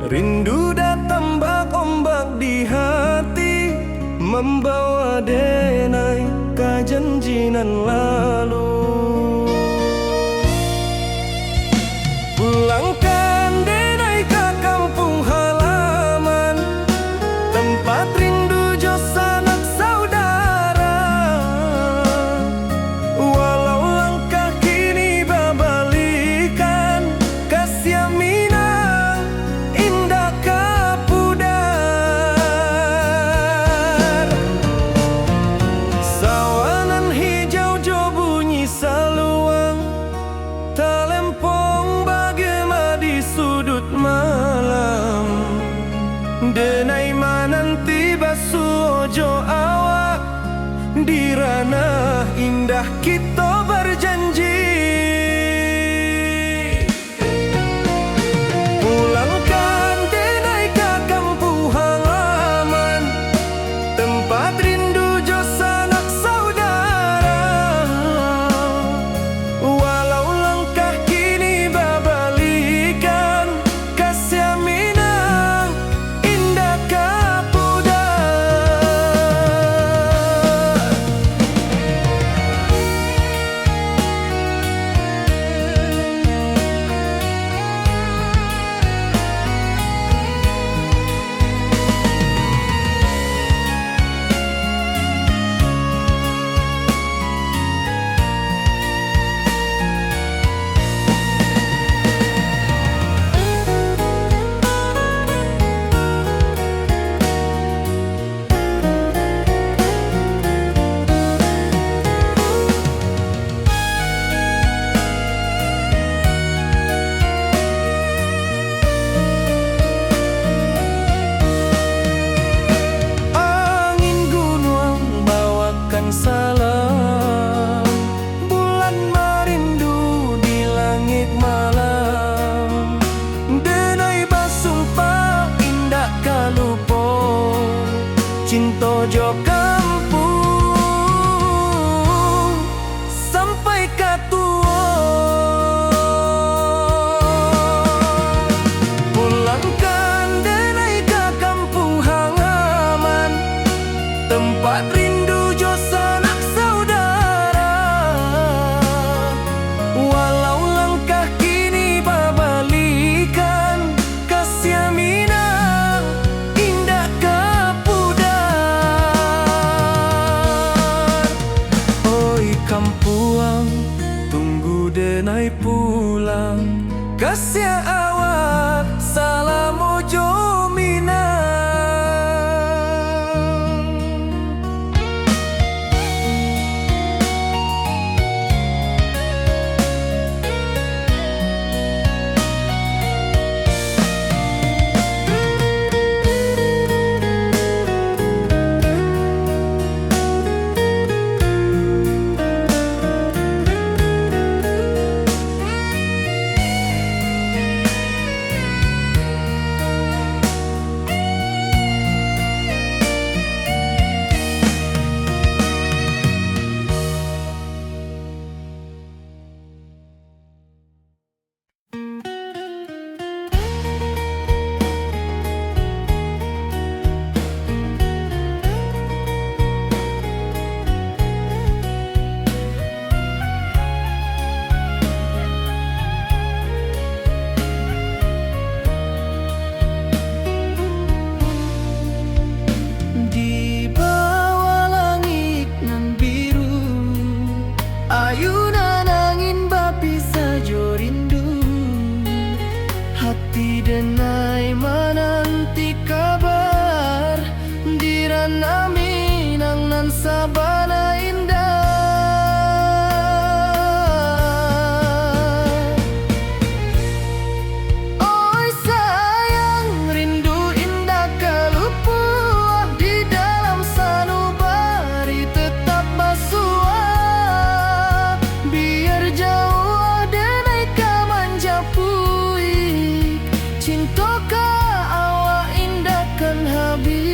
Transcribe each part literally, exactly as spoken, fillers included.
Rindu datang bak ombak di hati, mambawa denai ka janji nan lalu. Pulangkan denai ka kampuang halaman, tempat rindu jo sanak saudara. Walau langkah kini babalikan, kasiah Minang indak ka pudar. Sawah nan hijau jo bunyi saluang, talempong bagema di suduik malam. Denai mananti basuo jo awak, di ranah indah kito bajanji. Pulangkan denai ka kampuang halaman, tempat rindu jo sanak saudara. Walau langkah kini babalikan, kasiah Minang indak ka pudar. Angin gunuang bawakan salam, bulan marindu di langik malam. Denai basumpah indak ka lupo, cinto jo kampuang sampai ka tuo. Pulangkan denai ka kampuang halaman, tempat rindu jo sanak saudara. Walau langkah kini babalikan, kasiah Minang indak ka pudar. Oi kampuang, tunggu denai pulang. Kasiah awak, salamo jo Minang. Di bawah langik nan biru, ayunan angin bapisah jo rindu. Hati denai mananti kabar, di ranah Minang nan sabana indah. Oi sayang, rindu indak ka lupo, di dalam sanubari tetap basuo. Biar jauah denai ka manjapuik, cinto ka awak indak kan habih.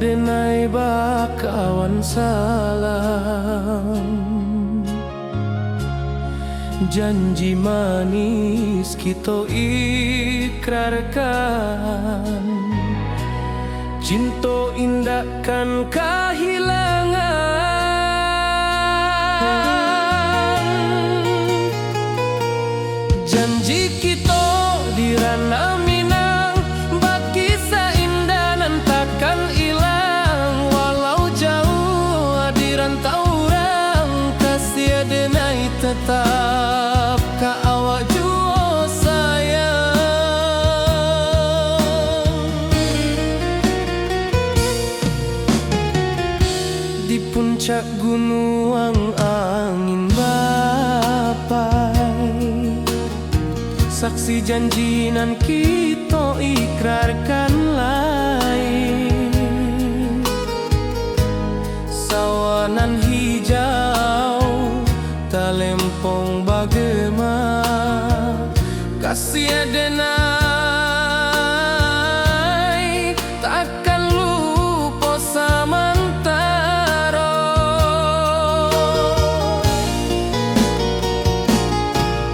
Denai bakawan salam, janji manis kito ikrarkan, cinto indak kan kahilangan. Janji kito di Ranah Minang, bakisah indah nan takkan ilang. Walau jauah di rantau urang, kasih denai tetap ka awak juo sayang. Di puncak gunuang angin bapai, saksi janji nan kito ikrarkan lai. Sawah nan hijau, talempong bagema, kasih denai takkan lupo samantaro.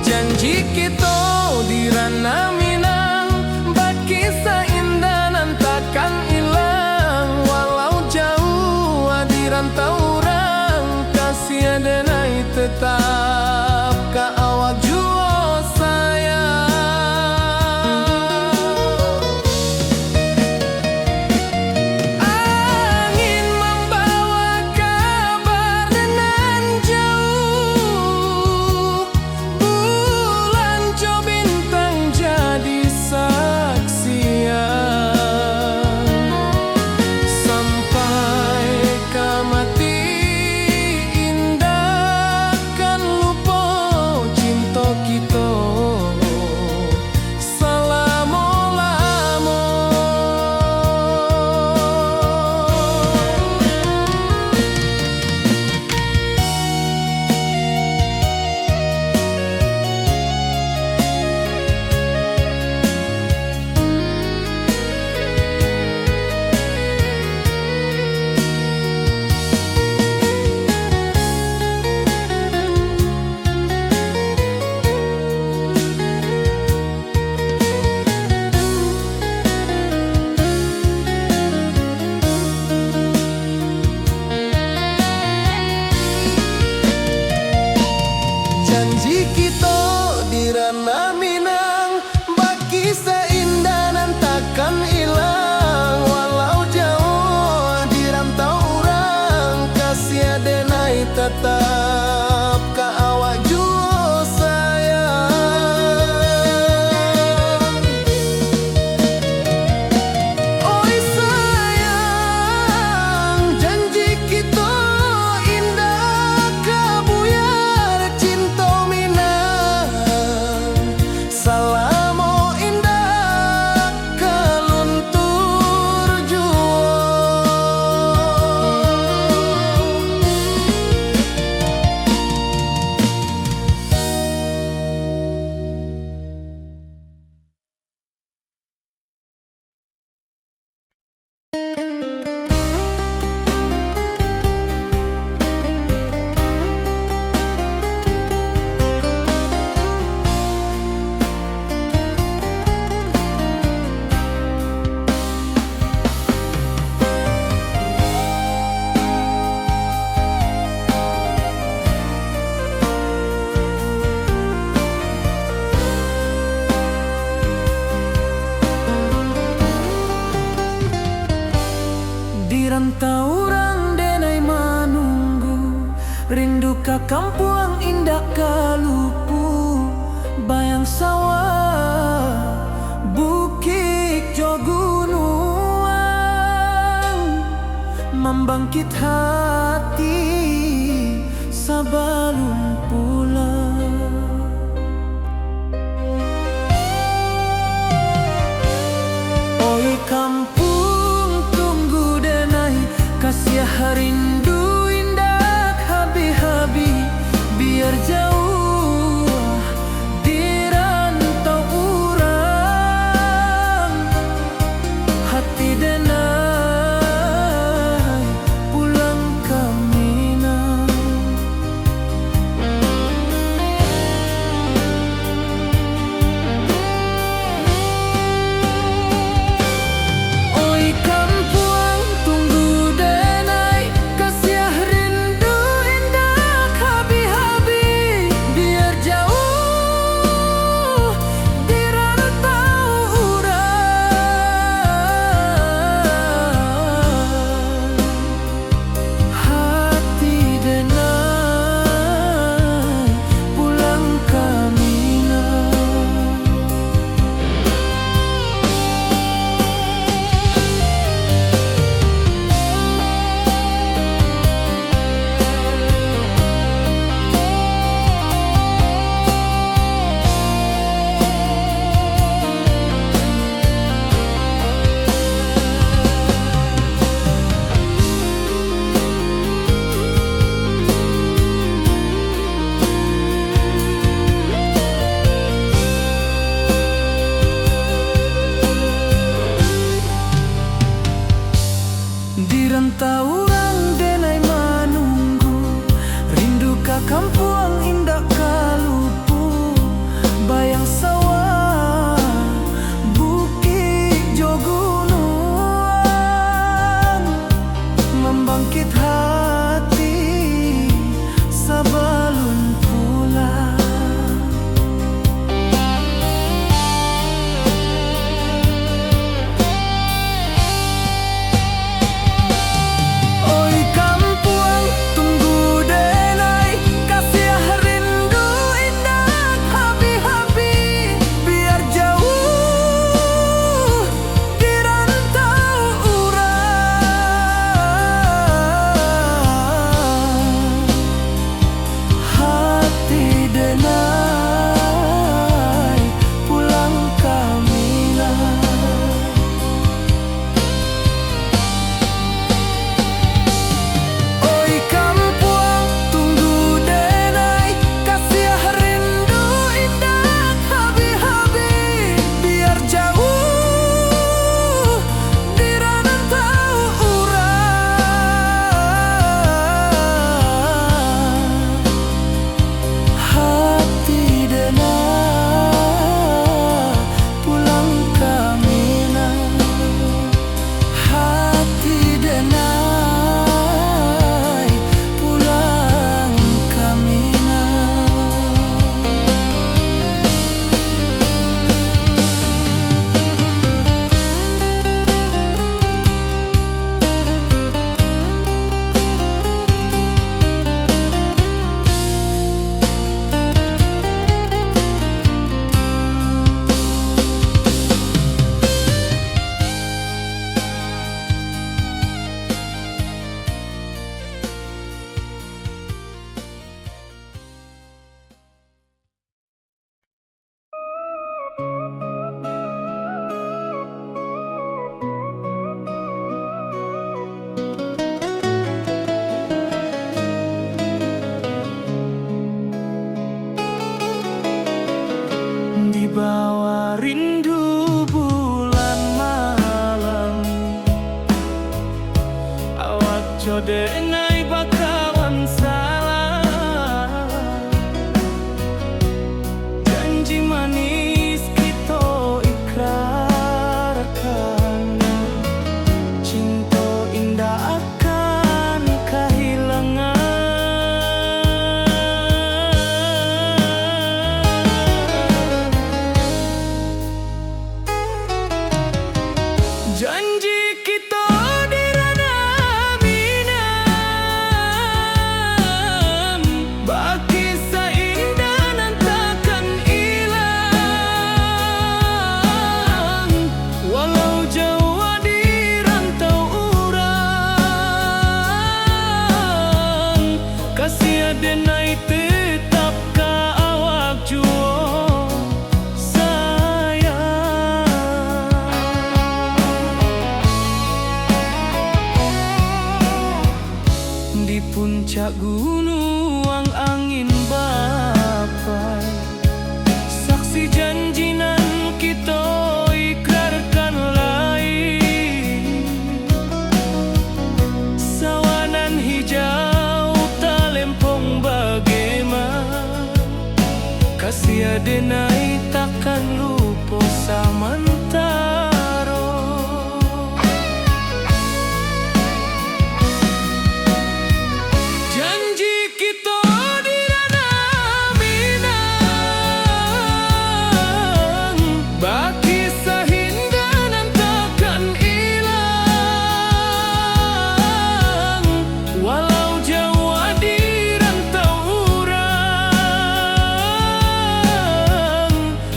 Janji kito di Ranah Minang, bakisah indah nan takkan ilang. Walau jauah di rantau urang, kasih denai tetap ka awak juo sayang. Angin mambawa kabar nan jauah, bulan jo bintang jadi saksian. Sampai ka mati indak kan lupo cinto kito salamo-lamo. Janji kito di Ranah Minang, bakisah indah nan takkan ilang. Walau jauah di rantau urang, kasih denai tatap ka awak juo sayang. Oi sayang, janji kito indak ka buyar, cinto Minang salamo indak ka luntur juo. Di rantau urang denai manunggu, rindu ka kampuang indak ka lupu, bayang sawah, bukik jo gunuang, mambangkit hati sabalun pulang. Oi kampuang, tunggu denai, kasiah rindu indak habih-habih, biar jauah di rantau urang, hati denai Rindu bulan malam, awak jo denai bakawan salam. Janji manis kito ikrarkan, cinto indak akan kahilangan. Janji kito di Ranah Minang, bakisah indah nan takkan ilang. Walau jauah di rantau urang, kasih denai tetap ka awak juo sayang. Di puncak gunuang angin bapai, saksi janji nan kito ikrarkan lai. Sawah nan hijau talempong bagema, kasih denai takkan lupo samantaro. Janji kito di Ranah Minang, bakisah indah nan takkan ilang. Walau jauah di rantau urang,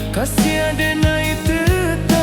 kasih denai tetap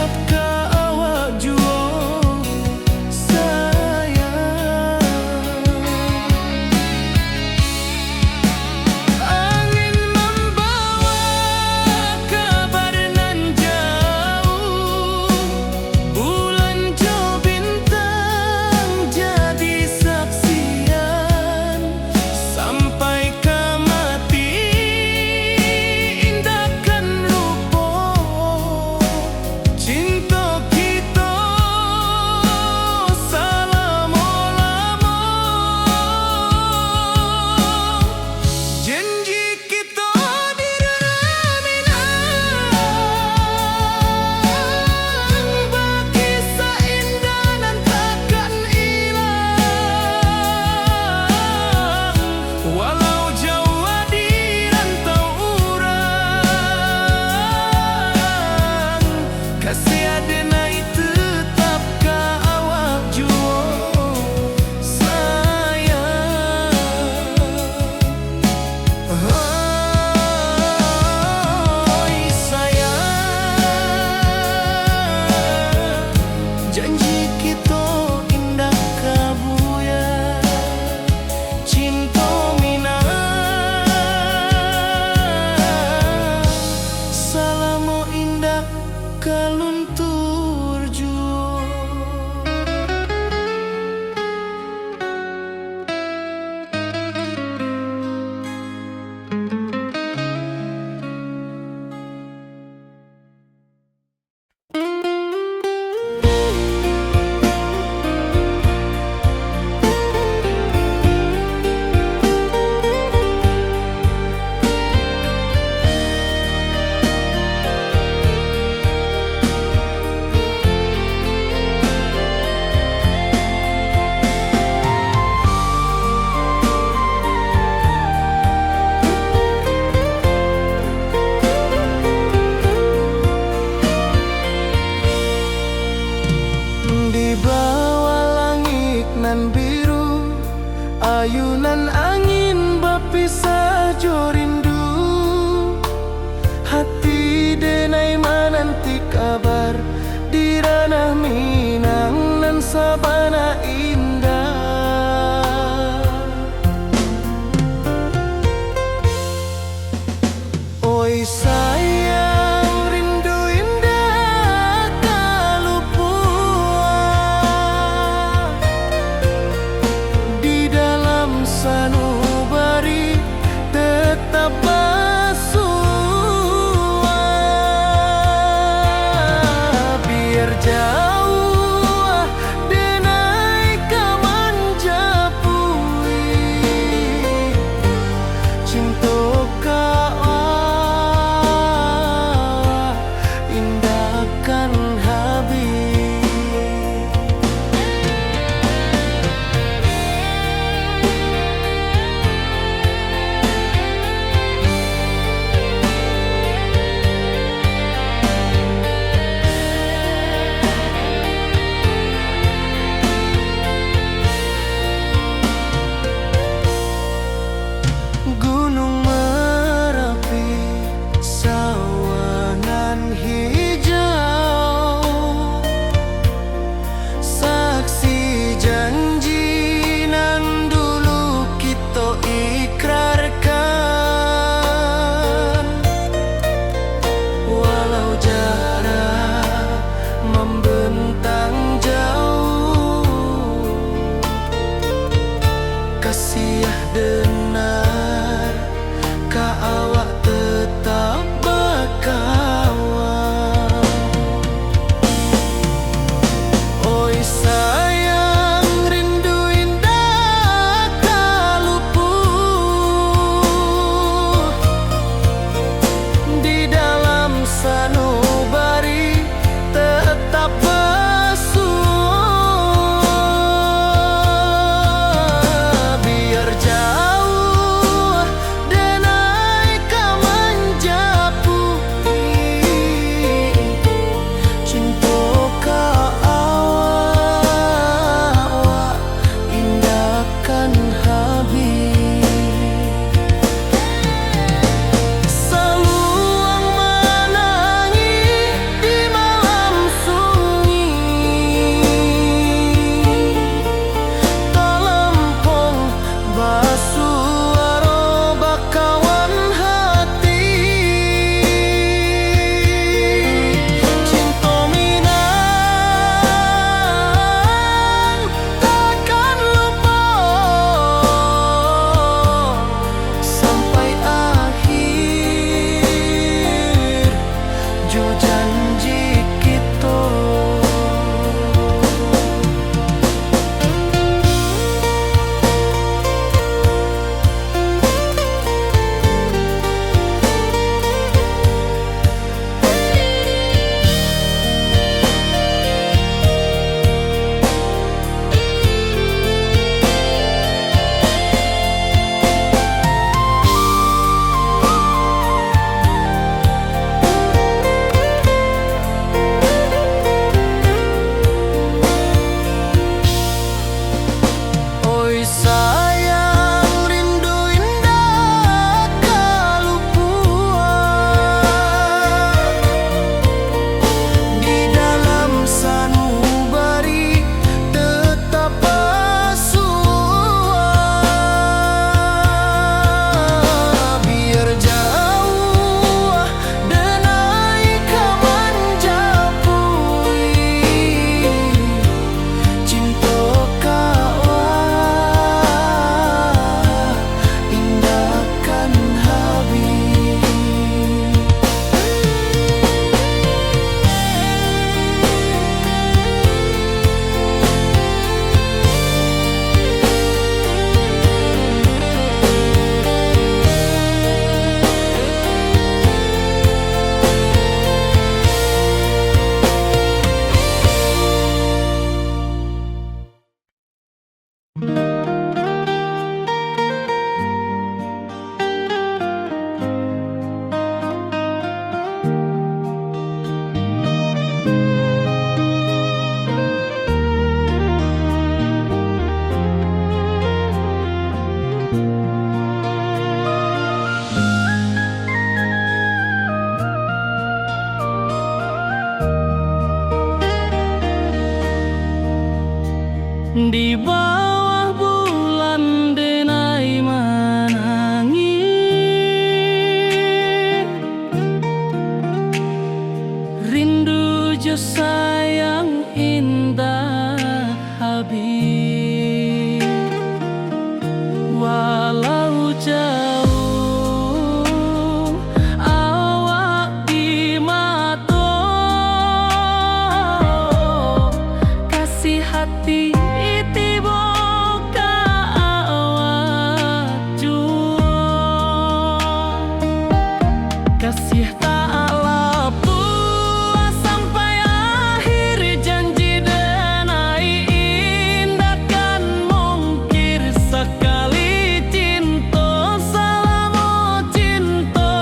Kasih tak lah puas sampai akhir, janji denai indak kan mungkir, sakali cinto, salamo cinto,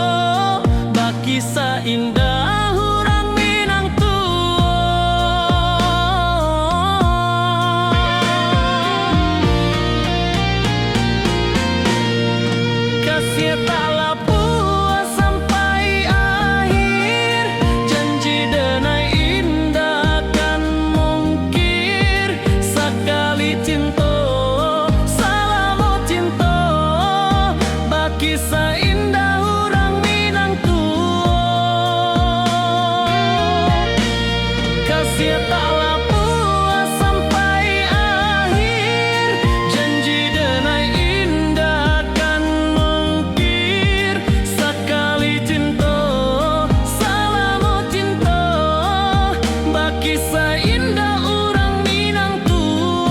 bakisah indah urang Minang tuo. Kasih tak lah puas sampai akhir, janji denai indak kan mungkir, sakali cinto, salamo cinto, bakisah indah urang Minang tuo. Kasih tak lah puas sampai akhir, janji denai indak kan mungkir, sakali cinto, salamo cinto, bakisah indah urang Minang tuo.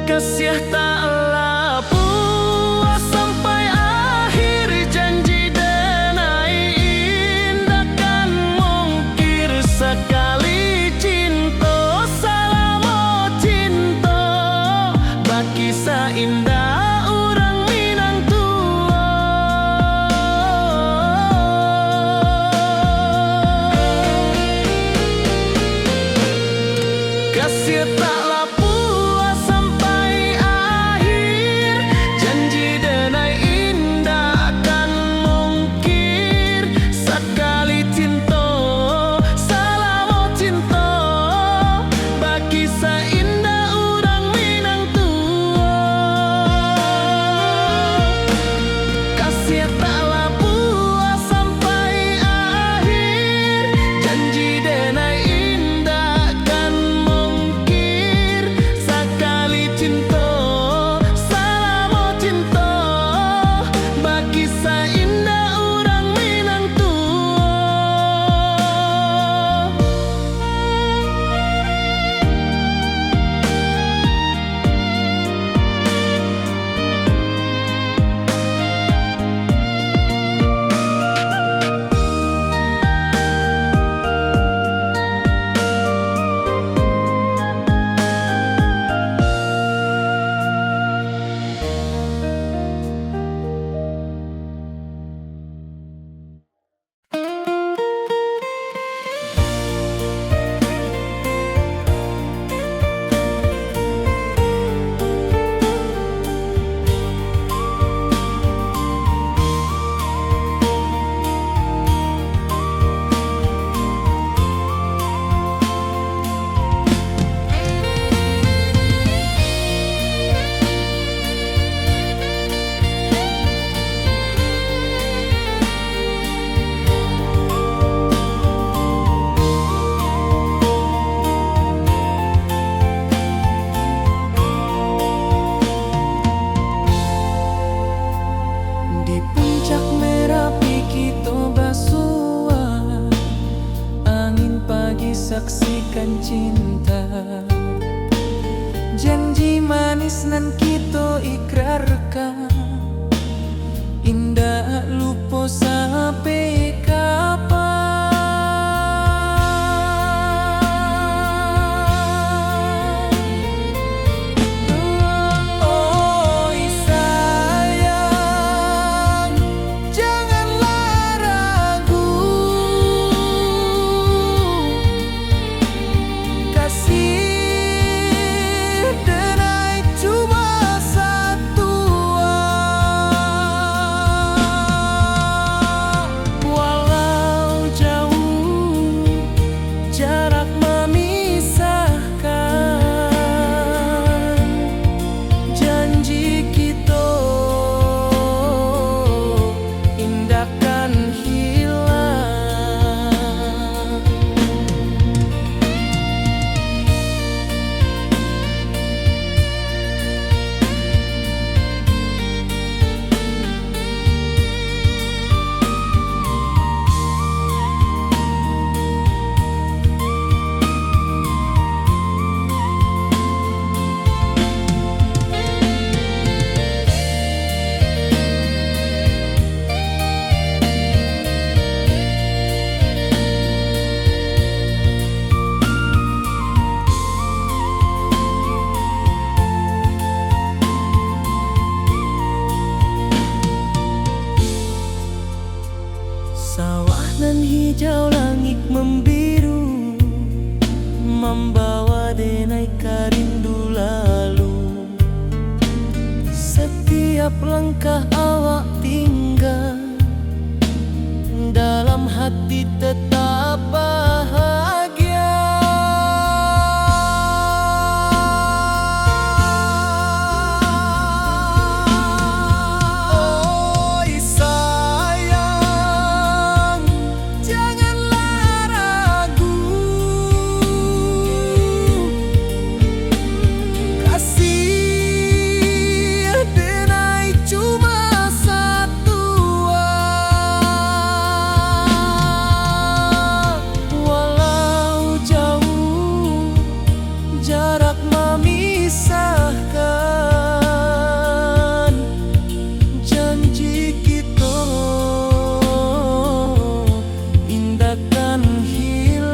Kasih tak lah puas sampai akhir, janji denai indak kan mungkir, sakali cinto, salamo cinto, bakisah indah urang Minang tuo. Kasih tak lah puas sampai akhir, janji denai indak kan mungkir, sakali cinto, salamo cinto, bakisah indah urang Minang tuo. Kasih tak lah puas sampai akhir, janji denai indak kan mungkir, sakali cinto, salamo cinto, bakisah indah urang Minang tuo. Di puncak Merapi kito basua, angin pagi saksikan cinta. Janji manis nan kito ikrarkan, indak lupo sampai kapan. Oi sayang, janganlah ragu. Kasih denai cuma Hijau langik membiru, mambawa denai ka rindu lalu. Setiap langkah awak tingga, dalam hati tetap bahagia. Oi sayang, janganlah ragu. Kasih denai cuma satu, ah. Walau jauh jarak mamisahkan, janji kito indak kan hilang.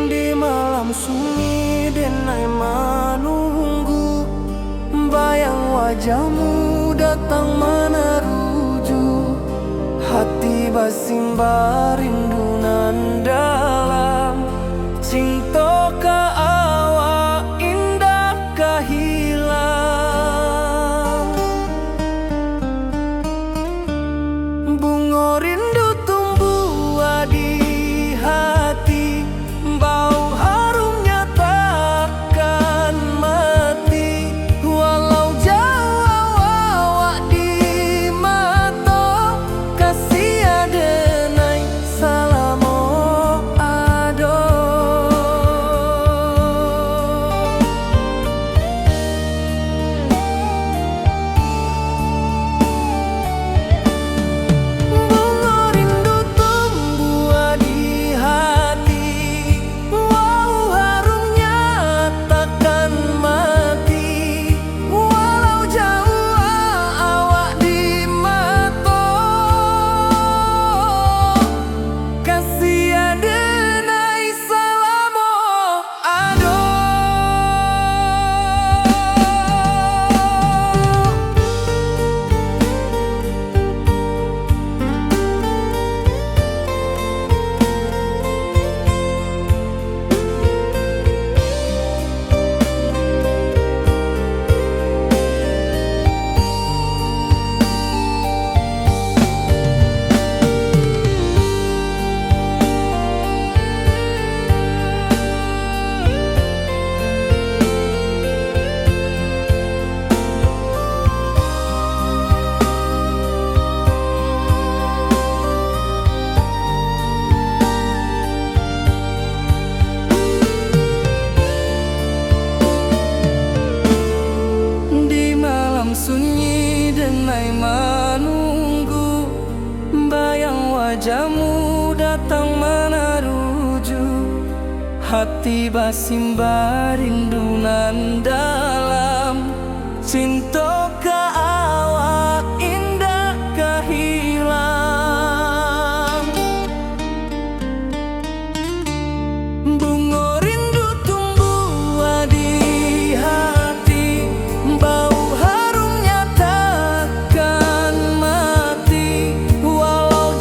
Di malam sunyi denai manunggu, bayang wajahmu datang manaruju. Hati basimba rindu nan dalam, cinto ka awak indak ka hilang. Bungo rindu tumbuah di hati, bau harumnya takkan mati. Walau jauh awak di mato, kasih adenai salamo ado. Bungo rindu tumbuah di hati, bau harumnya takkan mati. Walau jauah awak di mato, kasih adenai salamo ado. Di malam sunyi denai manunggu, bayang wajahmu datang manaruju. Hati basimba rindu nan dalam, cinto ka awak indak ka hilang. Bungo rindu tumbuah di hati, bau harumnya takkan mati. Walau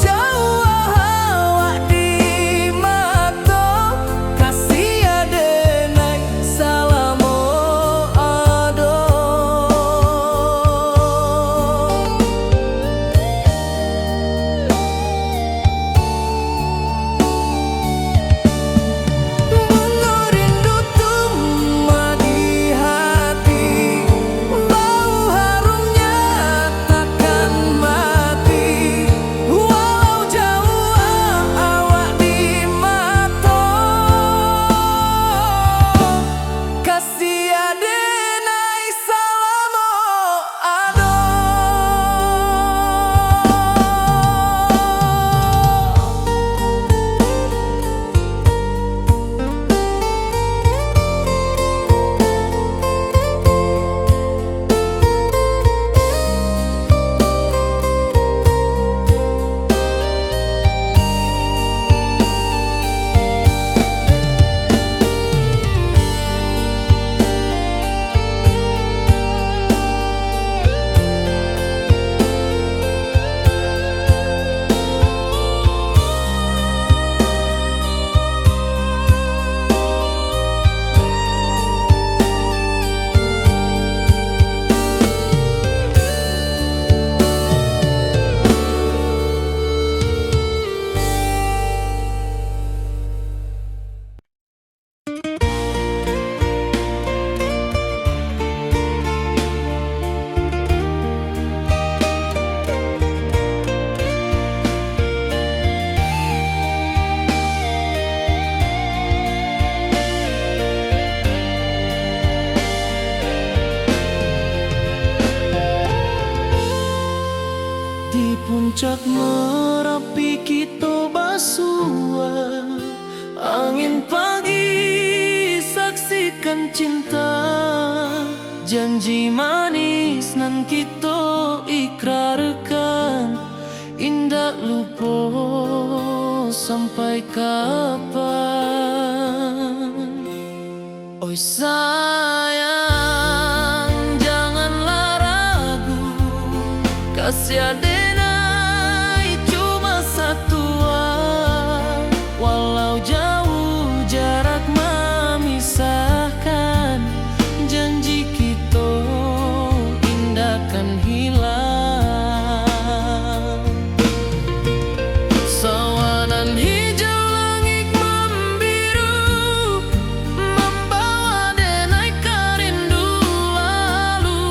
Puncak Marapi kito basua, angin pagi saksikan cinta, janji manis nan kito ikrarkan, indak lupo sampai kapan. Oi sayang, janganlah ragu, kasih adenai cuma satua. Walau jauh jarak mamisahkan, janji kito indak kan hilang. Sawanan hijau langik mambiru, mambawa denai ka rindu lalu.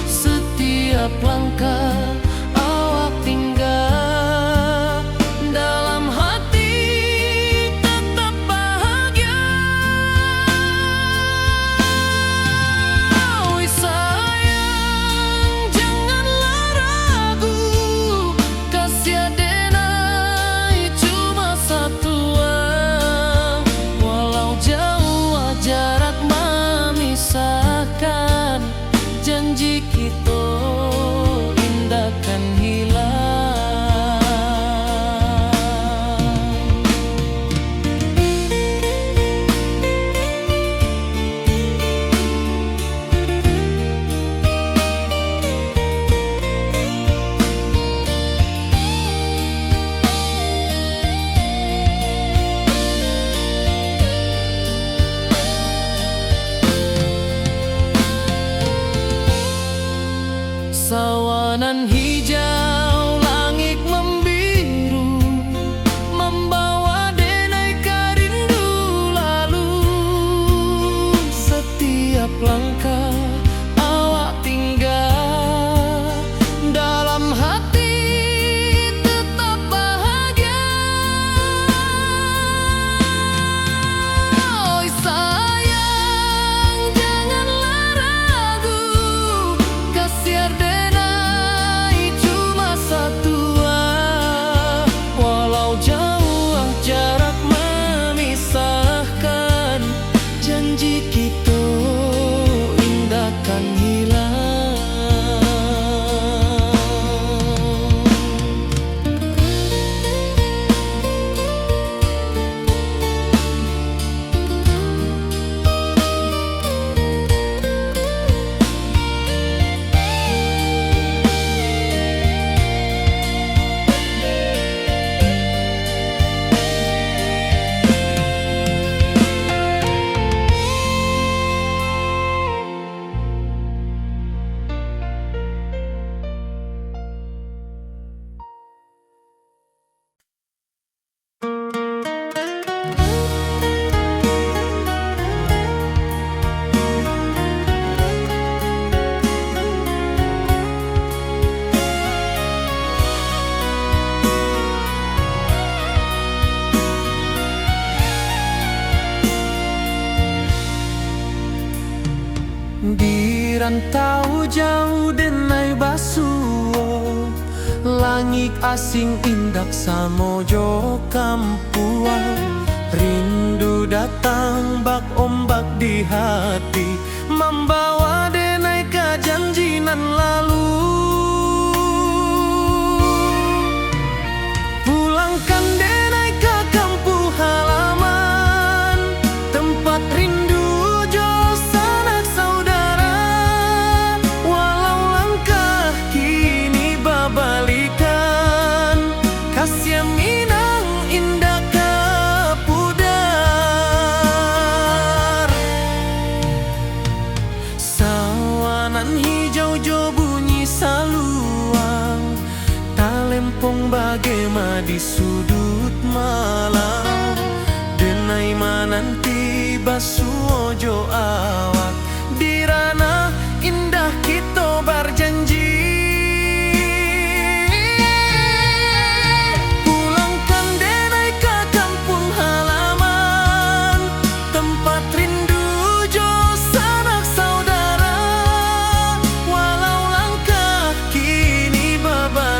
Satiap langkah awak tingga, dalam hati tatap bahagia. Oi sayang, janganlah ragu, kasih adenai cuma satua. Walau jauah jarak mamisahkan, janji kito indak kan hilang. Sawanan hijau langik mambiru, mambawa denai ka rindu lalu. Satiap langkah awak tingga, dalam hati tetap bahagia. Oi sayang, janganlah ragu, kasih adenai cuma satua. Walau jauah jarak mamisahkan, janji kito indak kan hilang. Di rantau jauah denai basuo, langik asing indak samo jo kampuang. Rindu datang bak ombak di hati, mambawa denai ka janji nan lalu. Pulangkan denai ka kampuang halaman, tempat rindu jo sanak saudara. Walau langkah kini babalikan, kasiah Minang indak ka pudar. Sawanan hijau jo bunyi saluang, talempong bagema di suduik malam. Denai mananti basuo jo awak, di ranah indah kito barjanji. Pulangkan denai ka kampuang halaman, tempat rindu jo sanak saudara. Walau langkah kini baba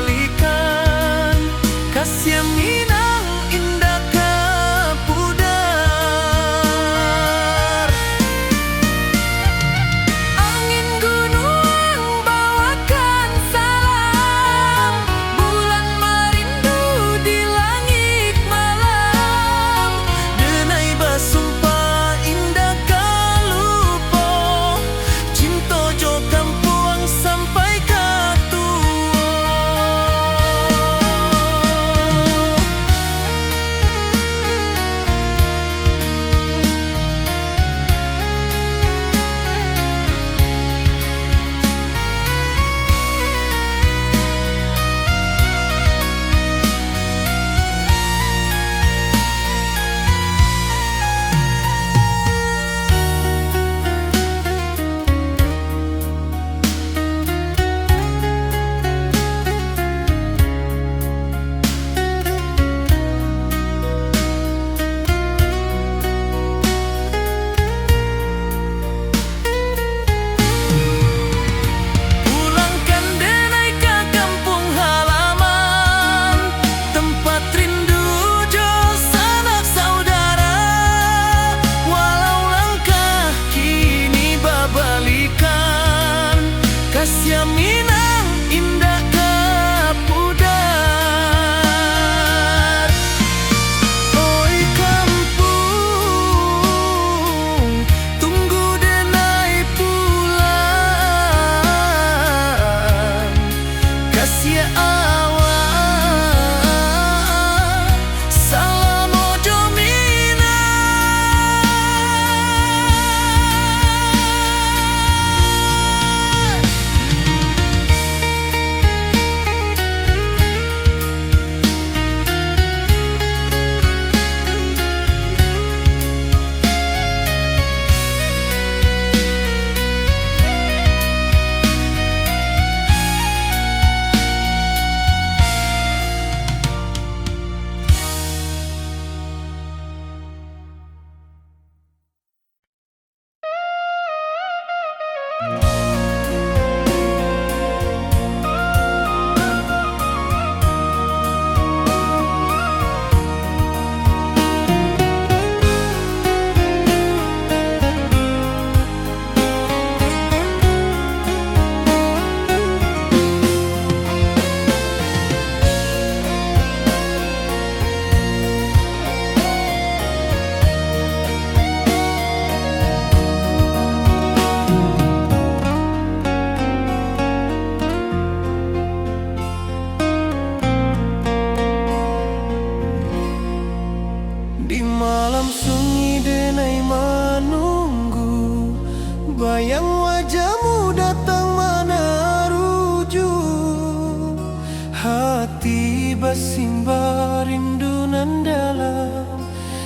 Simba rindu nan dalam,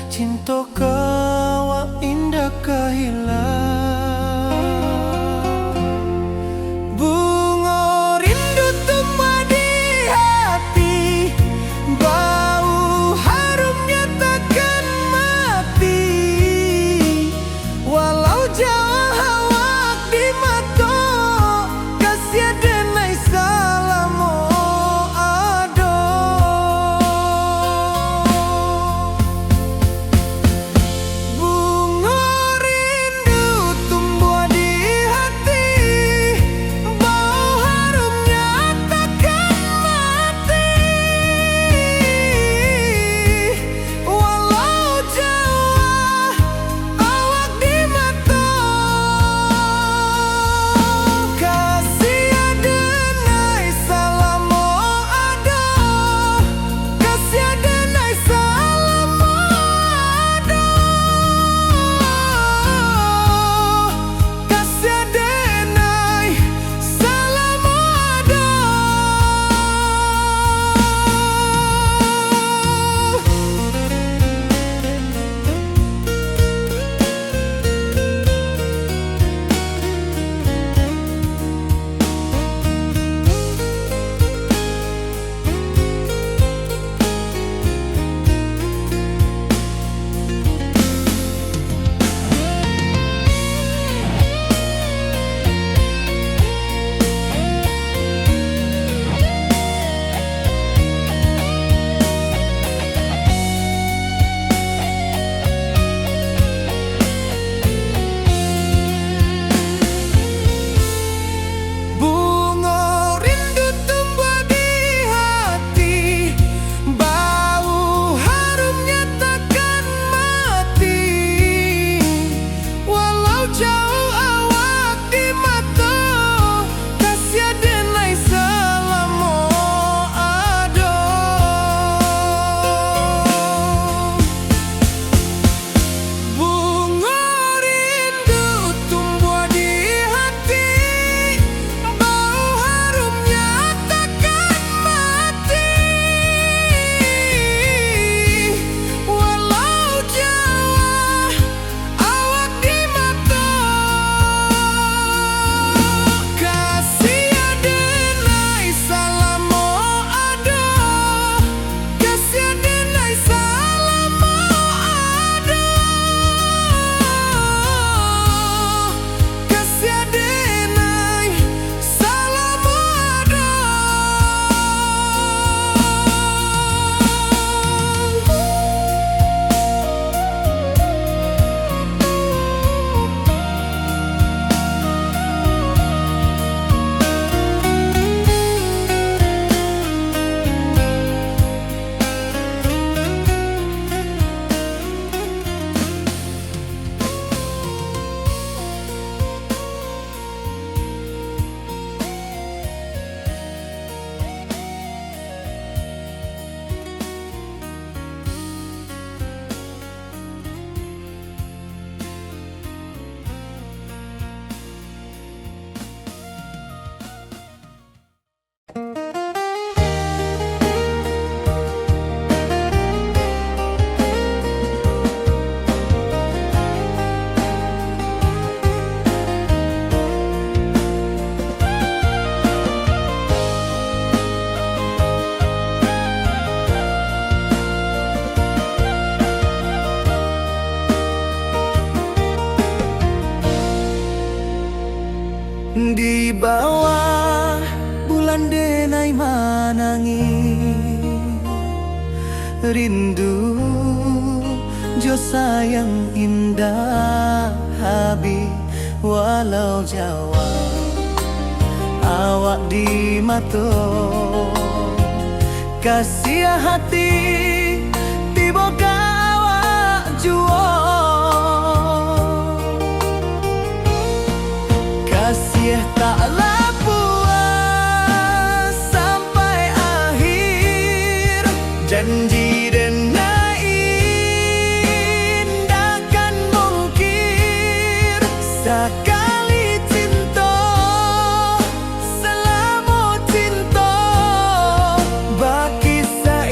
cinto ka awak indak ka hilang. Bungo rindu tumbuah di hati, bau harumnya takkan mati. Walau jauah awak di mato, kasiah denai salamo ado. Bungo rindu tumbuah di hati, bau harumnya takkan mati. Walau jauah awak di mato, kasiah denai salamo ado, kasiah denai salamo ado. Kasiah denai salamo ado. Bungo rindu tumbuah di hati, bau harumnya takkan mati. Walau jauah awak di mato, kasiah denai salamo ado. Bungo rindu tumbuah di hati, bau harumnya takkan mati. Walau jauah awak di mato, kasiah denai salamo ado. Kasiah denai salamo ado, kasiah denai salamo ado. Di bawah bulan denai manangih, rindu jo sayang indak habih. Walau jauah awak di mato, kasiah hati tibo ka awak juo. Kasiah tak lah puas sampai akhir, janji denai indak kan mungkir. Sakali cinto, salamo cinto, bakisah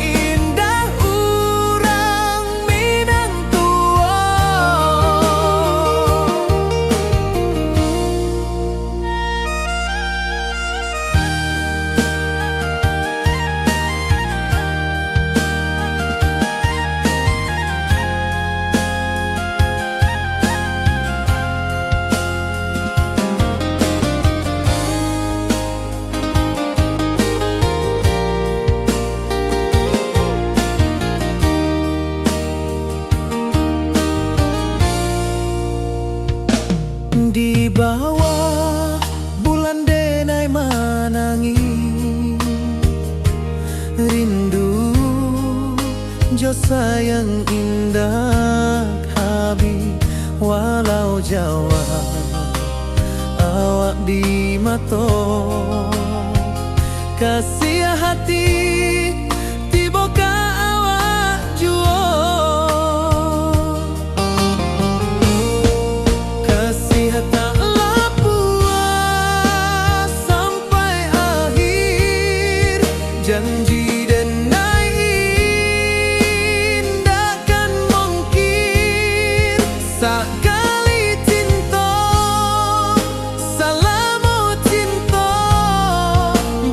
Sayang indak habih, walau jauah awak di mato. Kasiah hati tibo ka awak juo. Kasiah tak lah puas sampai akhir. Janji denai indak kan mungkin. Sakali cinto, salamo cinto,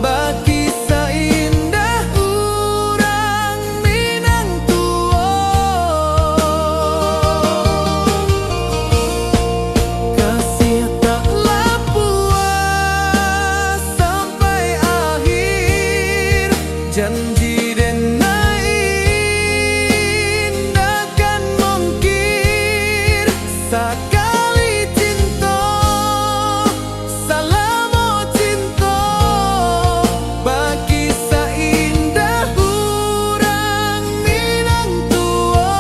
bakisah indah urang Minang tuo. Kasiah tak lah puas sampai akhir. Janji denai indak kan mungkin. Sakali cinto, salamo cinto, bakisah indah urang Minang tuo.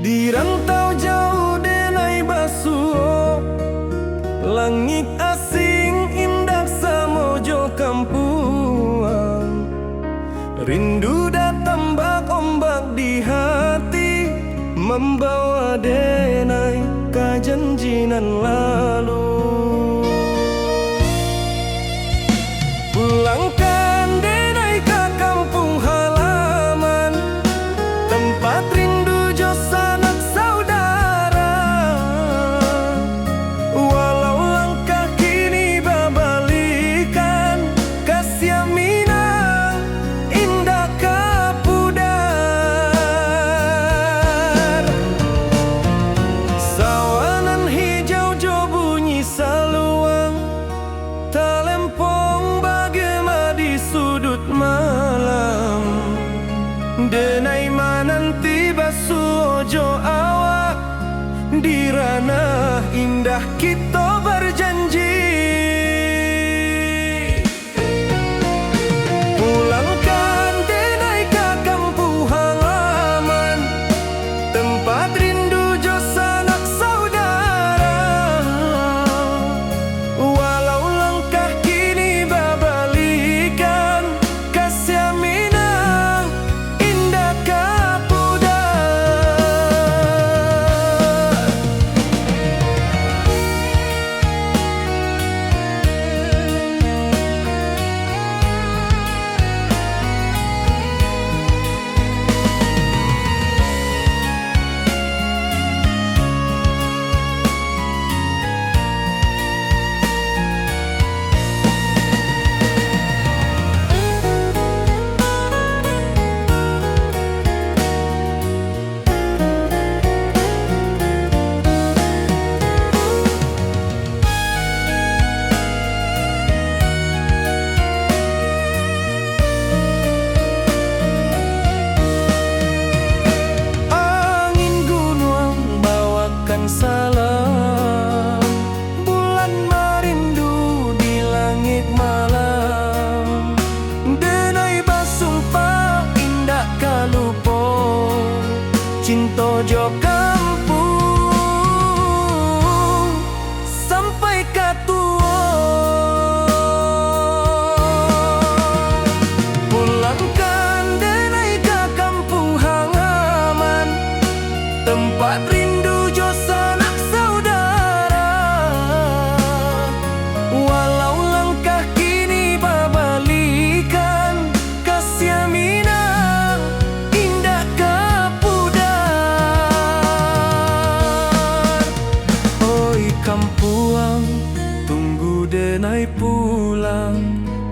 Di rantau jauah denai basuo, langik asing indak samo jo kampuang. Rindu datang bak ombak di hati, mambawa denai ka janji nan lalu. Pulangkan denai ka kampuang halaman, tampat rindu jo sanak saudara. Walau langkah kini babalikan, kasiah Minang indak ka pudar. Sawah nan hijau jo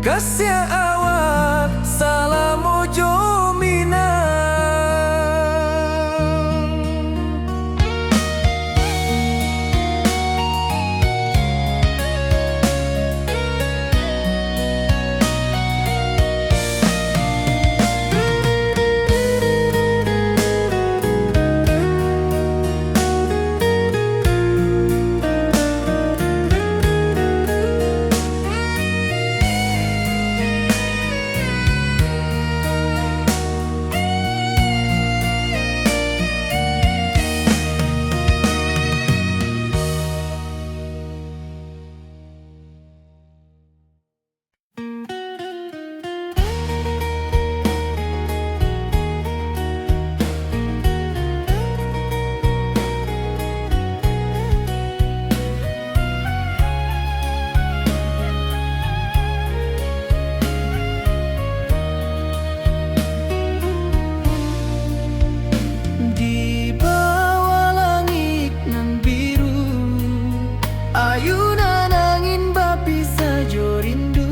Kasiah awak salamo jo Minang. Di bawah langik nan biru, ayunan angin bapisah jo rindu.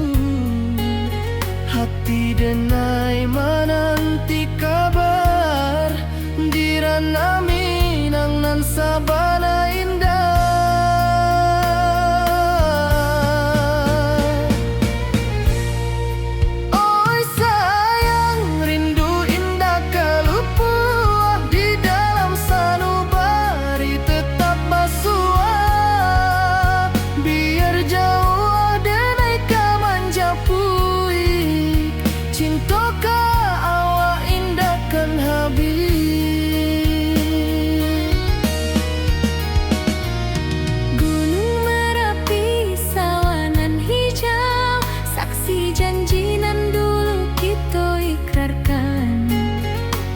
Hati denai mananti kabar, di ranah Minang nan sabana indah. Oi sayang, rindu indak ka lupo, di dalam sanubari tetap basuo. Biar jauah denai ka manjapui, cinto ka awak indak kan habih. Gunung Marapi, sawah nan hijau, saksi janji nan dulu kito ikrarkan.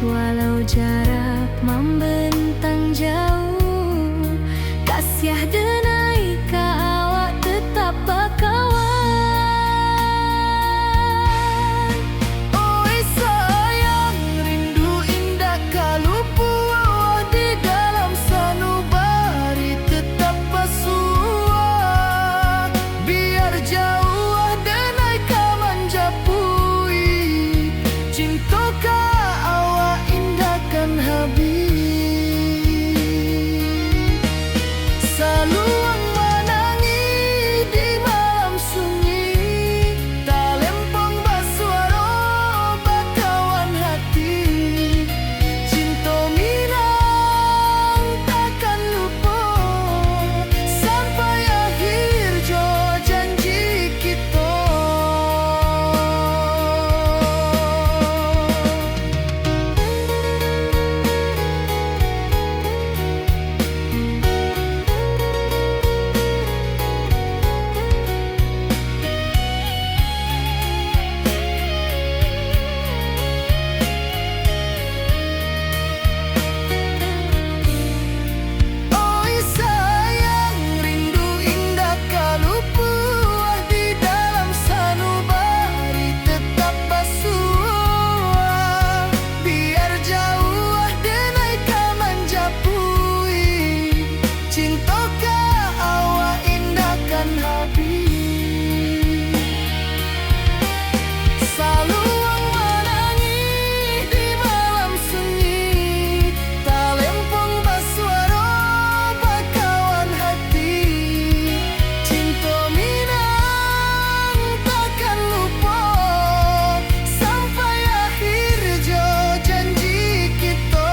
Walau jarak mambentang jauh, kasiah denai ka awak tetap bakawan. Oi sayang, rindu indak ka lupo, di dalam sanubari tetap basuo. Biar jauah denai ka manjapui, cinto ka awak indak kan habih. Saluang manangih di malam sunyi, talempong basuaro bakawan hati. Cinto Minang takkan lupo, sampai akhir jo janji kito. Oi sayang, rindu indak ka lupo, di dalam sanubari tetap basuo. Biar jauah denai ka manjapui, cinto ka awak indak kan habih. Saluang manangih di malam sunyi, talempong basuaro bakawan hati. Cinto Minang takkan lupo, sampai akhir jo janji kito.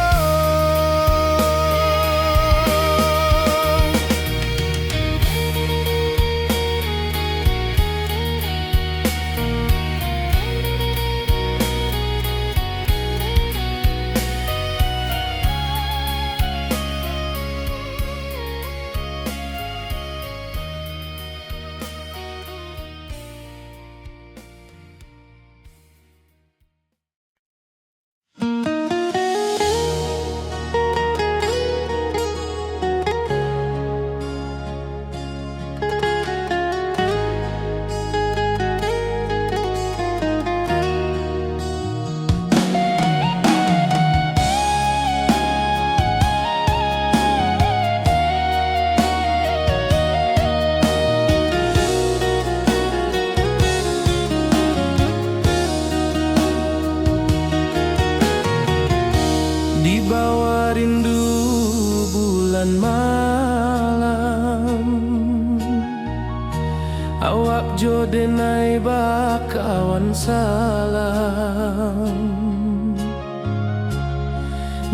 Awan salam,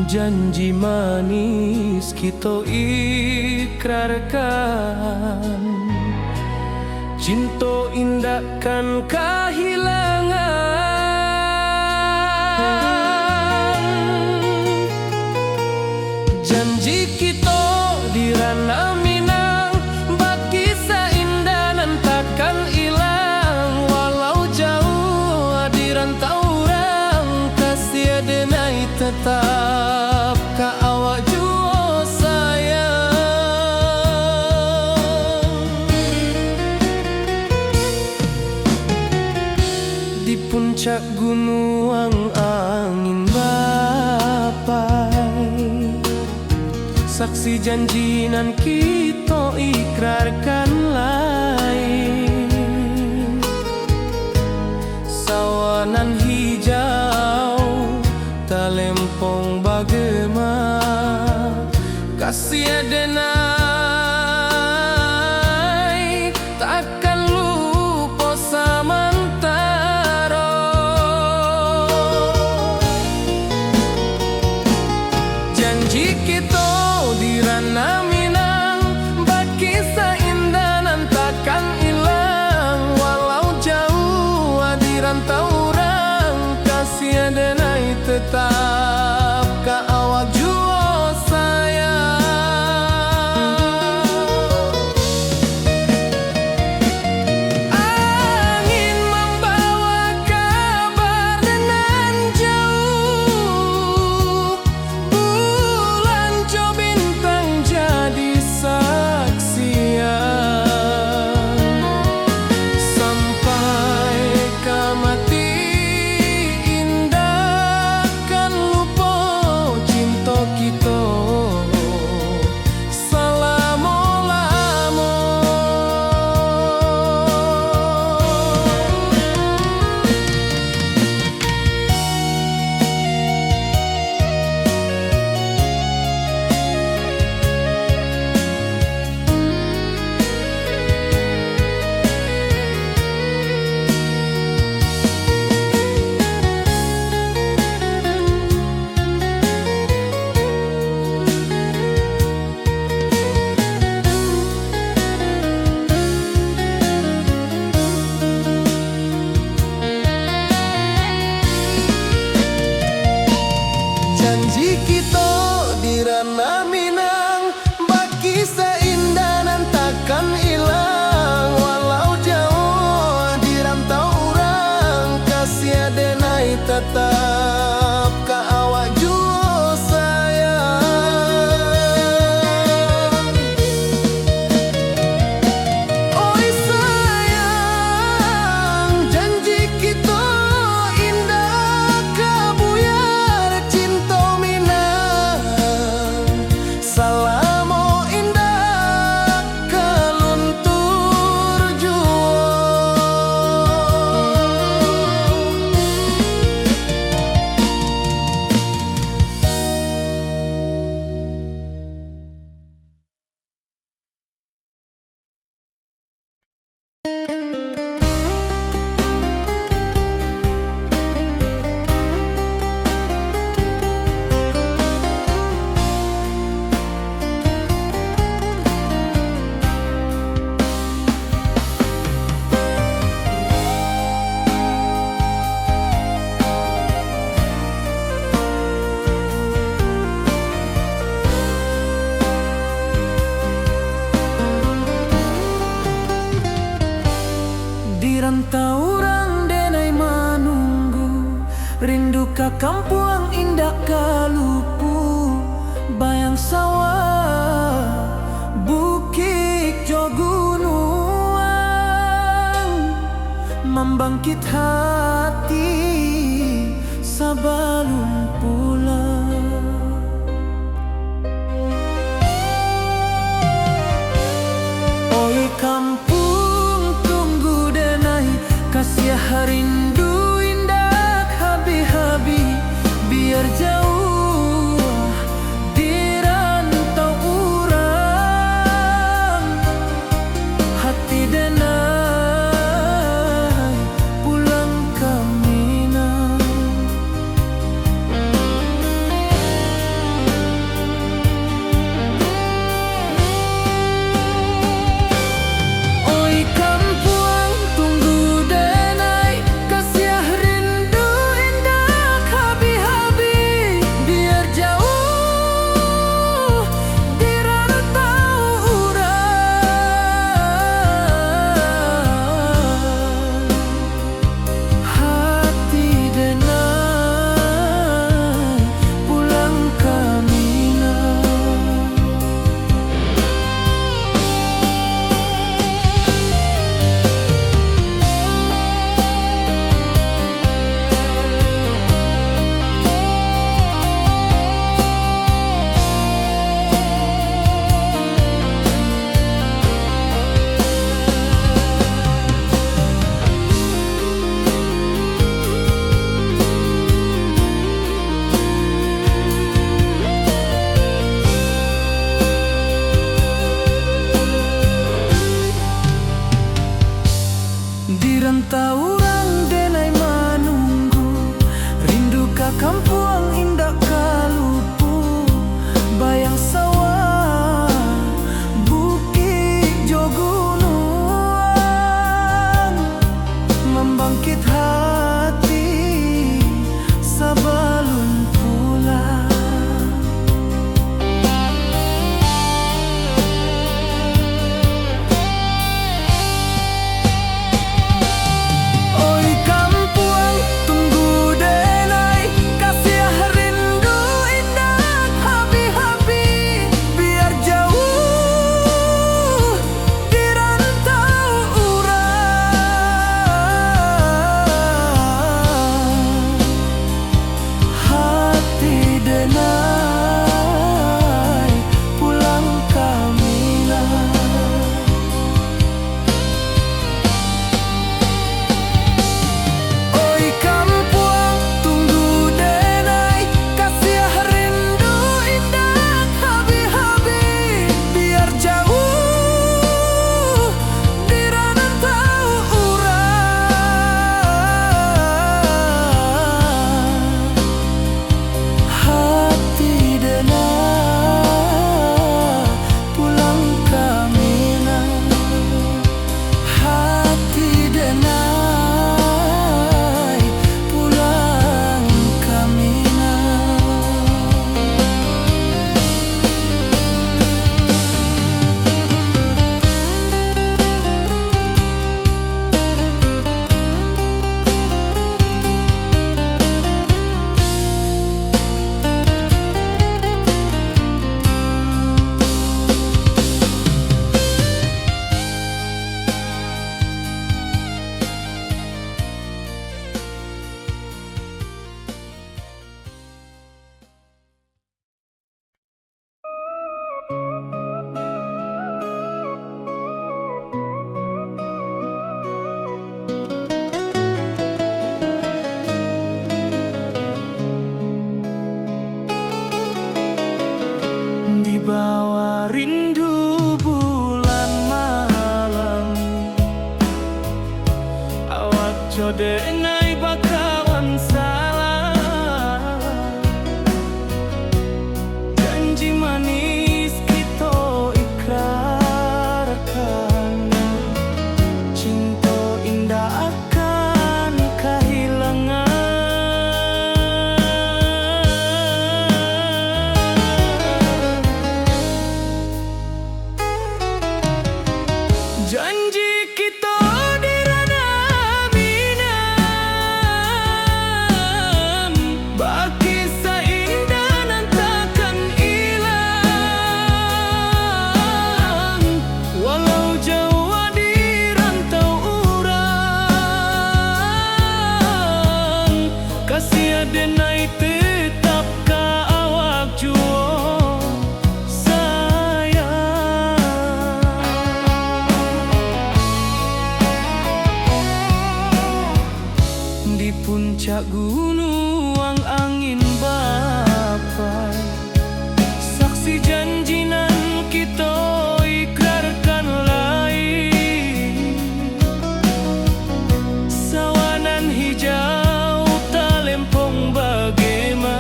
janji manis kito ikrarkan, cinto indak kan kahilangan. Janji kito di Ranah Minang, bakisah indah nan takkan ilang. Walau jauah di rantau urang, kasih denai tetap ka awak juo sayang. Di puncak gunuang angin bapai, saksi janji nan kito ikrarkan lai. Sawah nan hijau, talempong bagema, kasih denai takkan lupo samantaro. Janji kito di Ranah Minang, bakisah indah nan takkan ilang. Walau jauah di rantau urang, kasih denai tetap ka awak juo sayang. Angin mambawa kabar nan jauah, bulan jo bintang jadi saksian. Sampai ka mati indak kan lupo cinto kito salamo-lamo. Janji kito di Ranah Minang, bakisah indah nan takkan ilang. Walau jauah di rantau urang, kasih denai tatap ka awak juo sayang. Oi sayang, janji kito indak ka buyar, cinto Minang salamo indak ka luntur juo. Di rantau urang denai manunggu, rindu ka kampuang indak ka lupu, bayang sawah, bukik jo gunuang, mambangkit hati sabalun pulang. Oi kampuang, tunggu denai, kasiah rindu indak habih-habih, biar jauah di rantau urang, hati denai pulang hati sabalun pulang. Oi kampuang, tunggu denai, kasiah rindu indak habih-habih, biar jauah di rantau urang. Hati denai pulang ka Minang. Oi kampuang, tunggu denai, kasiah rindu indak habih-habih, biar jauah di rantau urang. Hati denai pulang ka Minang. Hati denai pulang ka Minang. Di bawah rindu bulan malam, awak jo denai bakawan salam. Janji manis kito ikrarkan, cinto indak akan kahilangan. Janji kito di ranah Minang, bakisah indah nan takkan ilang. Walau jauah di rantau urang, kasiah denai tetap ka awak juo sayang. Di puncak gunuang angin bapai, saksi janji nan kito ikrarkan lai. Sawah nan hijau talempong bagema,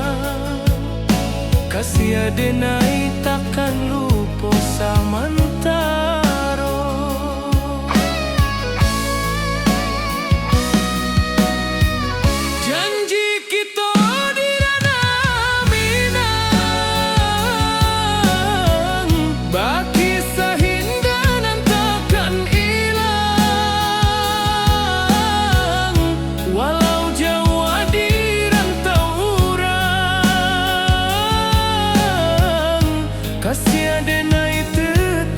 kasiah denai takkan lupo samantaro. Janji kito di ranah Minang, bakisah indah nan takkan ilang. Walau jauah di rantau urang, kasiah denai tetap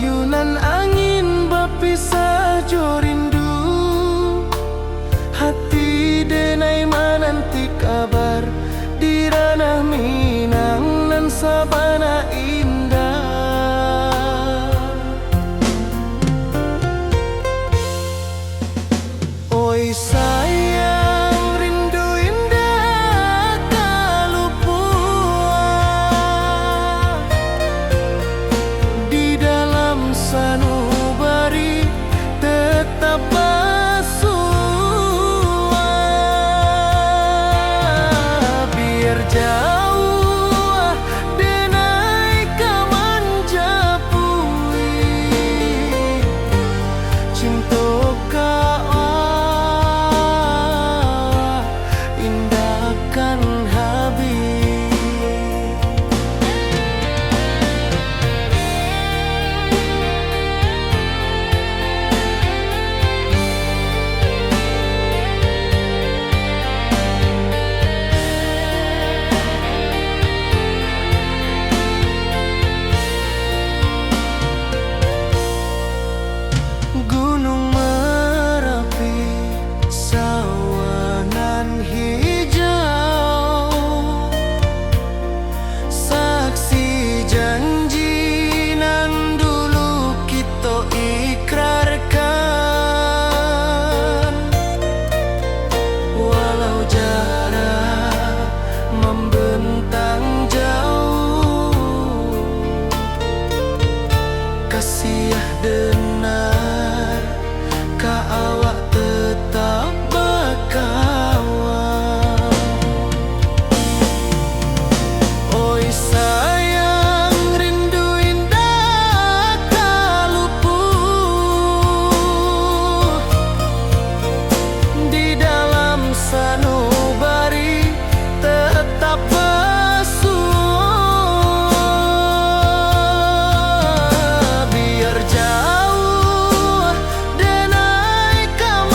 Ayunan angin bapisah jo rindu, hati denai mananti kabar di ranah Minang nan sabana indah. Oi sayang, rindu indak ka lupuah. Di dalam sanubari tetap basuah. Biar jauah denai ka manjapui, cinto ka awak indak kan habih. Gunung Marapi, sawah nan hijau, saksi janji nan dulu kito ikrarkan. Walau jarak mambentang jauh, kasiah denai ka awak tetap bakawan. Oi sayang, rindu indak ka lupuah. Di dalam sanubari tetap basuah. Biar jauah denai ka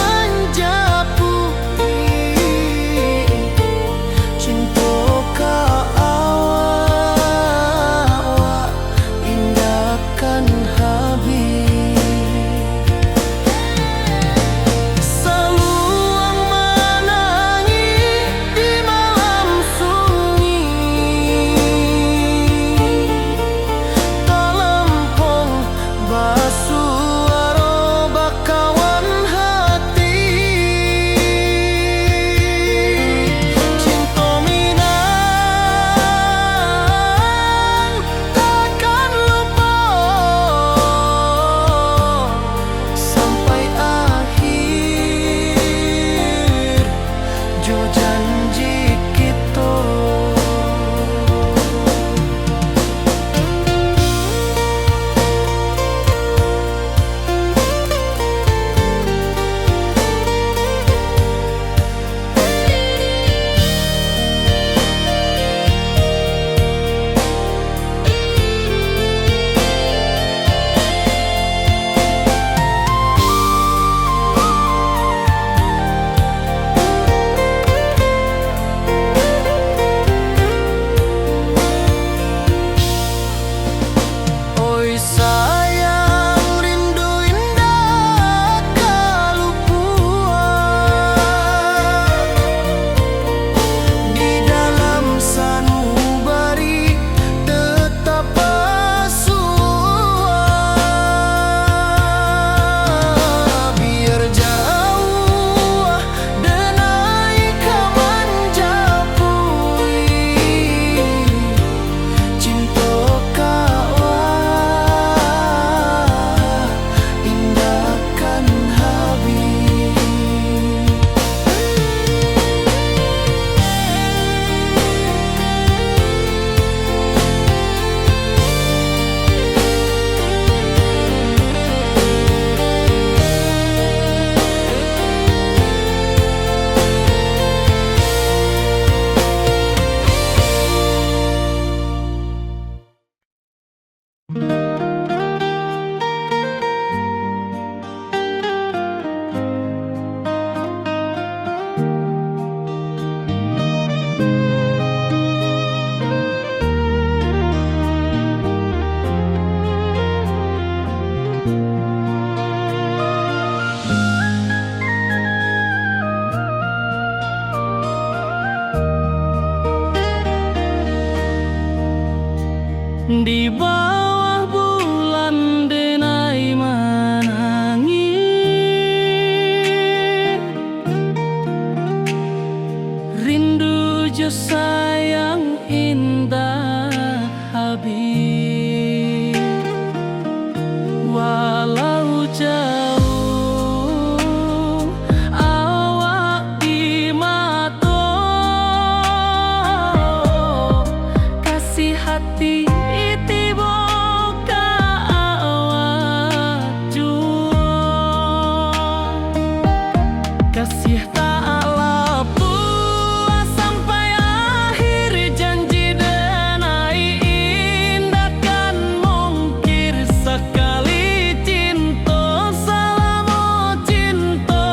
Jauah awak di mato, kasiah ati tibo ka awak juo. Kasiah tak lapuah sampai akhir, janji denai indak kan mungkir. Sakali cinto, salamo cinto,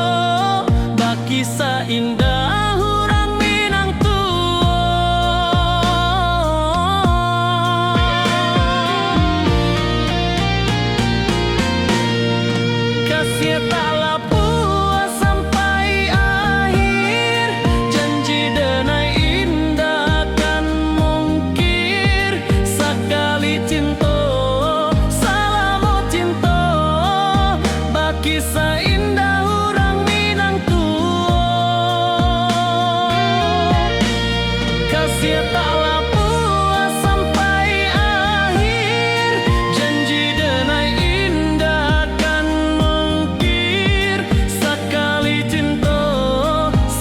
bakisah indak urang Minang tuo. Kasiah tak lapuah sampai akhir, janji denai indak kan mungkir. Sakali cinto, salamo cinto, bakisah indak urang Minang tuo. Kasiah tak lapuah sampai akhir, janji denai indak kan mungkir. Sakali cinto,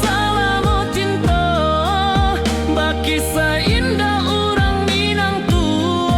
salamo cinto, bakisah indak urang Minang tuo.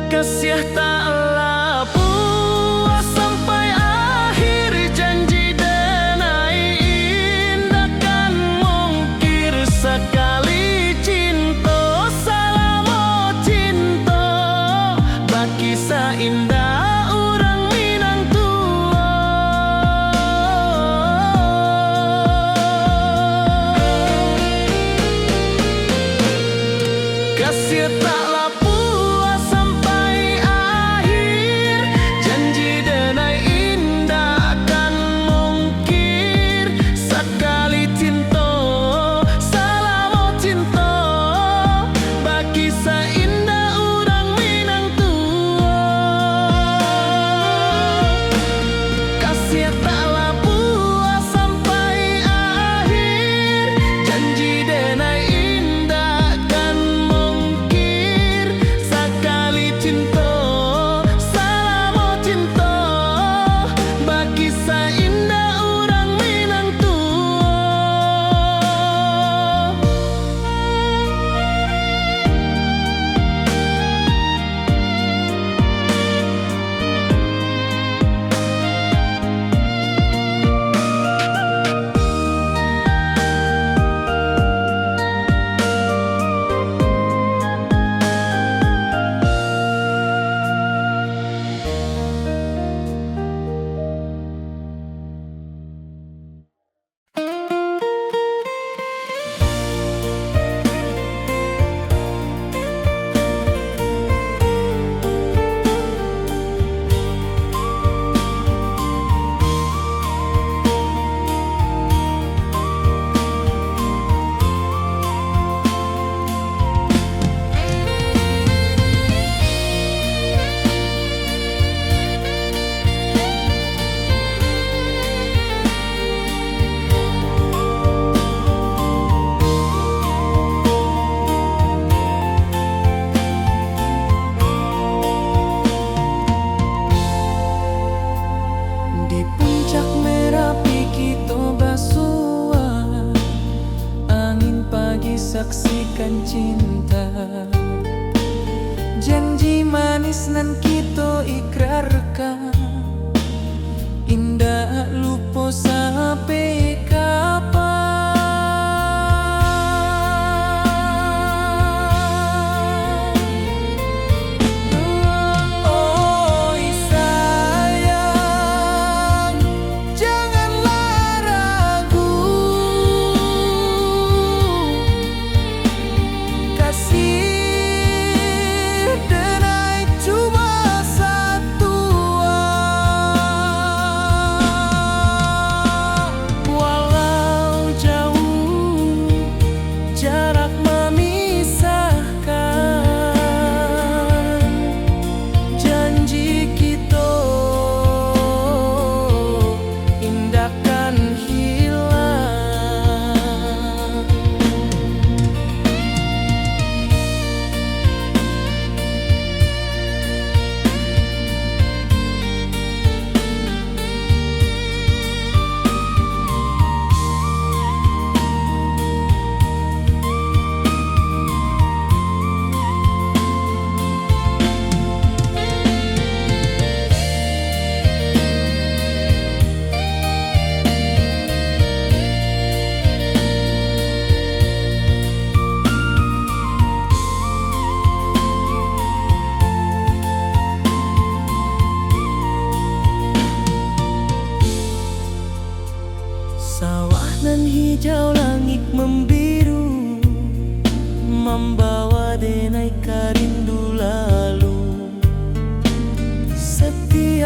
Kasiah tak lapuah sampai akhir, janji denai indak kan mungkir. Sakali cinto, salamo cinto, bakisah indak urang Minang tuo. Kasiah tak lapuah sampai akhir, janji denai indak kan mungkir. Sakali cinto, salamo cinto, bakisah indak urang Minang tuo.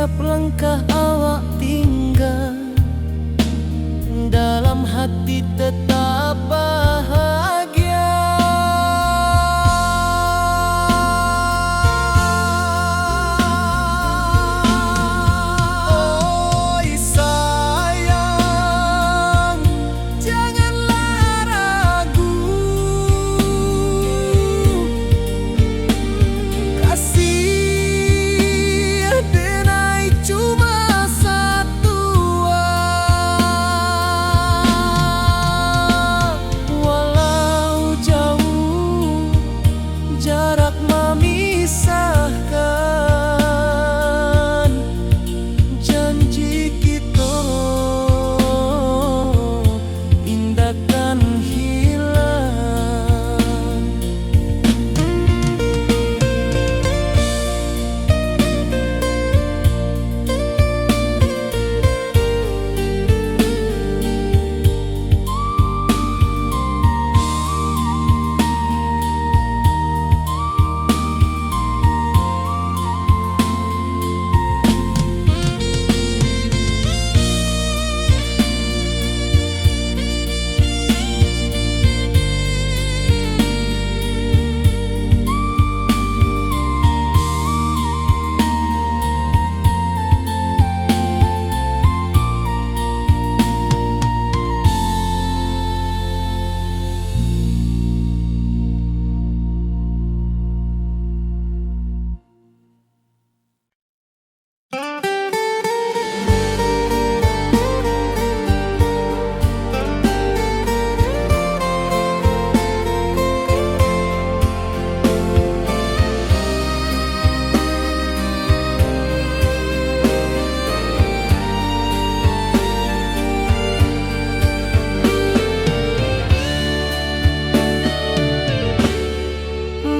Setiap langkah awak tingga, dalam hati tetap bahagia. Oi sayang, janganlah ragu. Kasih denai cuma satu, ah. Walau jauh jarak mamisahkan, janji kito indak kan hilang.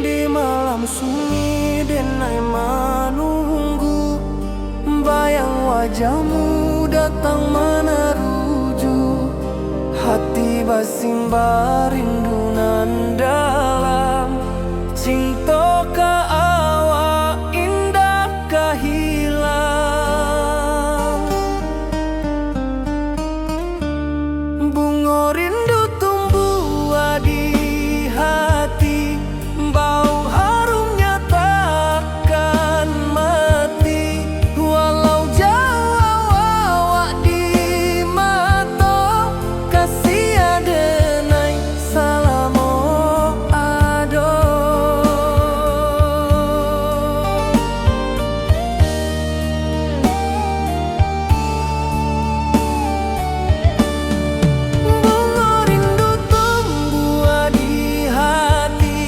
Di malam sunyi denai manunggu, bayang wajahmu datang manaruju. Hati basimba rindu nan dalam, cinto ka awak indak ka hilang. Bungo rindu tumbuah di hati, bau harumnya takkan mati. Walau jauah awak di mato, kasih adenai salamo ado. Bungo rindu tumbuah di hati,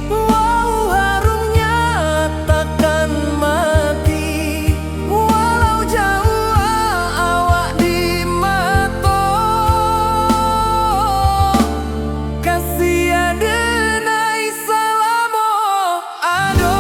bau harumnya takkan mati. Walau jauah awak di mato, kasih adenai salamo ado.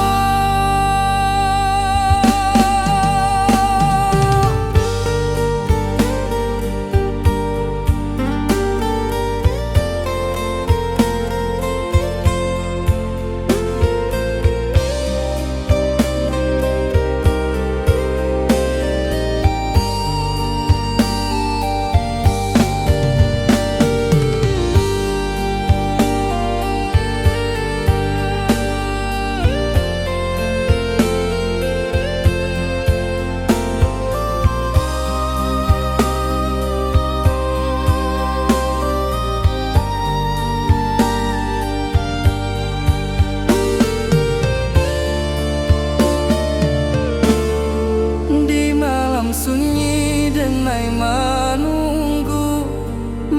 Di malam sunyi denai manunggu,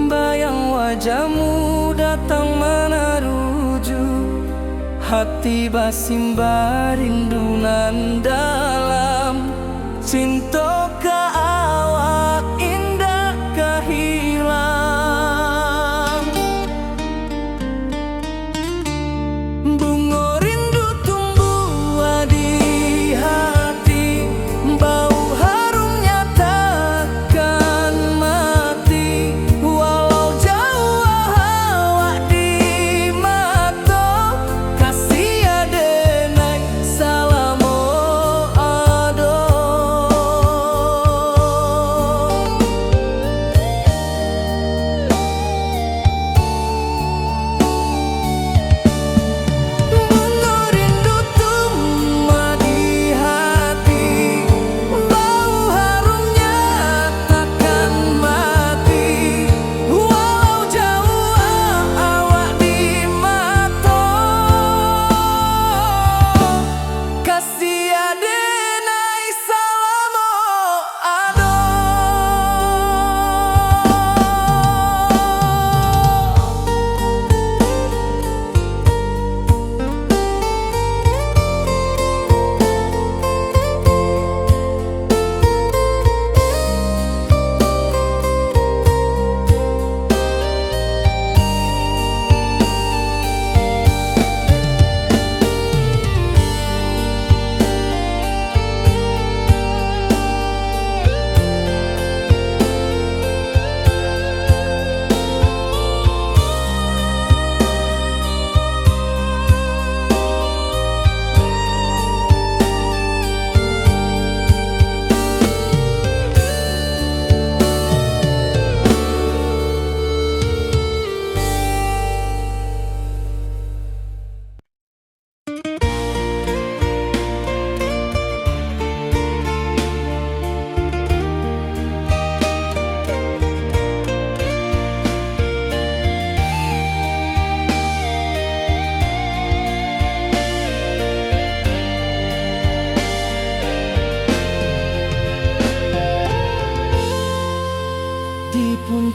bayang wajahmu datang manaruju. Hati basimba rindu nan dalam, cinto ka awak indak ka hilang. Bungo rindu tumbuah di hati, bau harumnya takkan mati. Walau jauah awak di mato, kasih adenai salamo ado.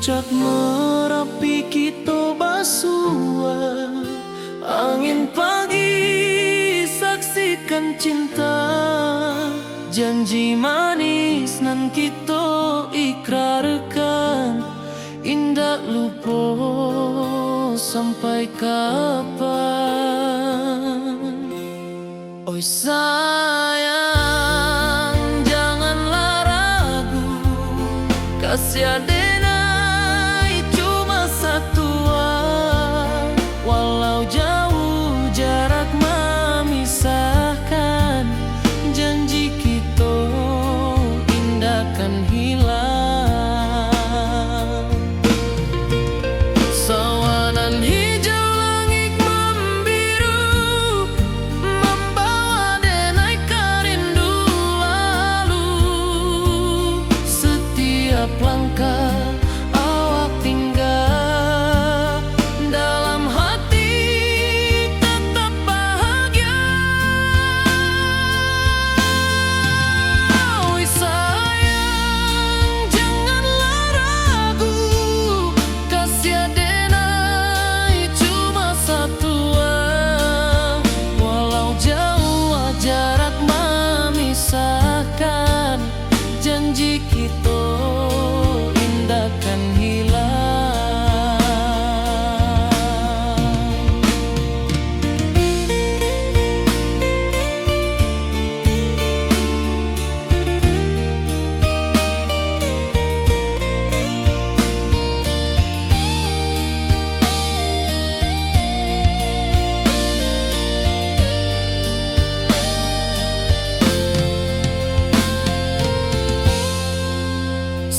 Puncak Marapi kito basua, angin pagi saksikan cinta, janji manis nan kito ikrarkan, indak lupo sampai kapan. Oi sayang, janganlah ragu, kasih adenai cuma satua. Walau jauh jarak mamisahkan, janji kito indak kan hilang. Sawanan hijau langik mambiru, mambawa denai ka rindu lalu. Satiap langkah awak tingga, dalam hati tatap bahagia. Oi sayang, janganlah ragu, kasih adenai cuma satua. Walau jauh jarak mamisahkan, janji kito indak kan hilang.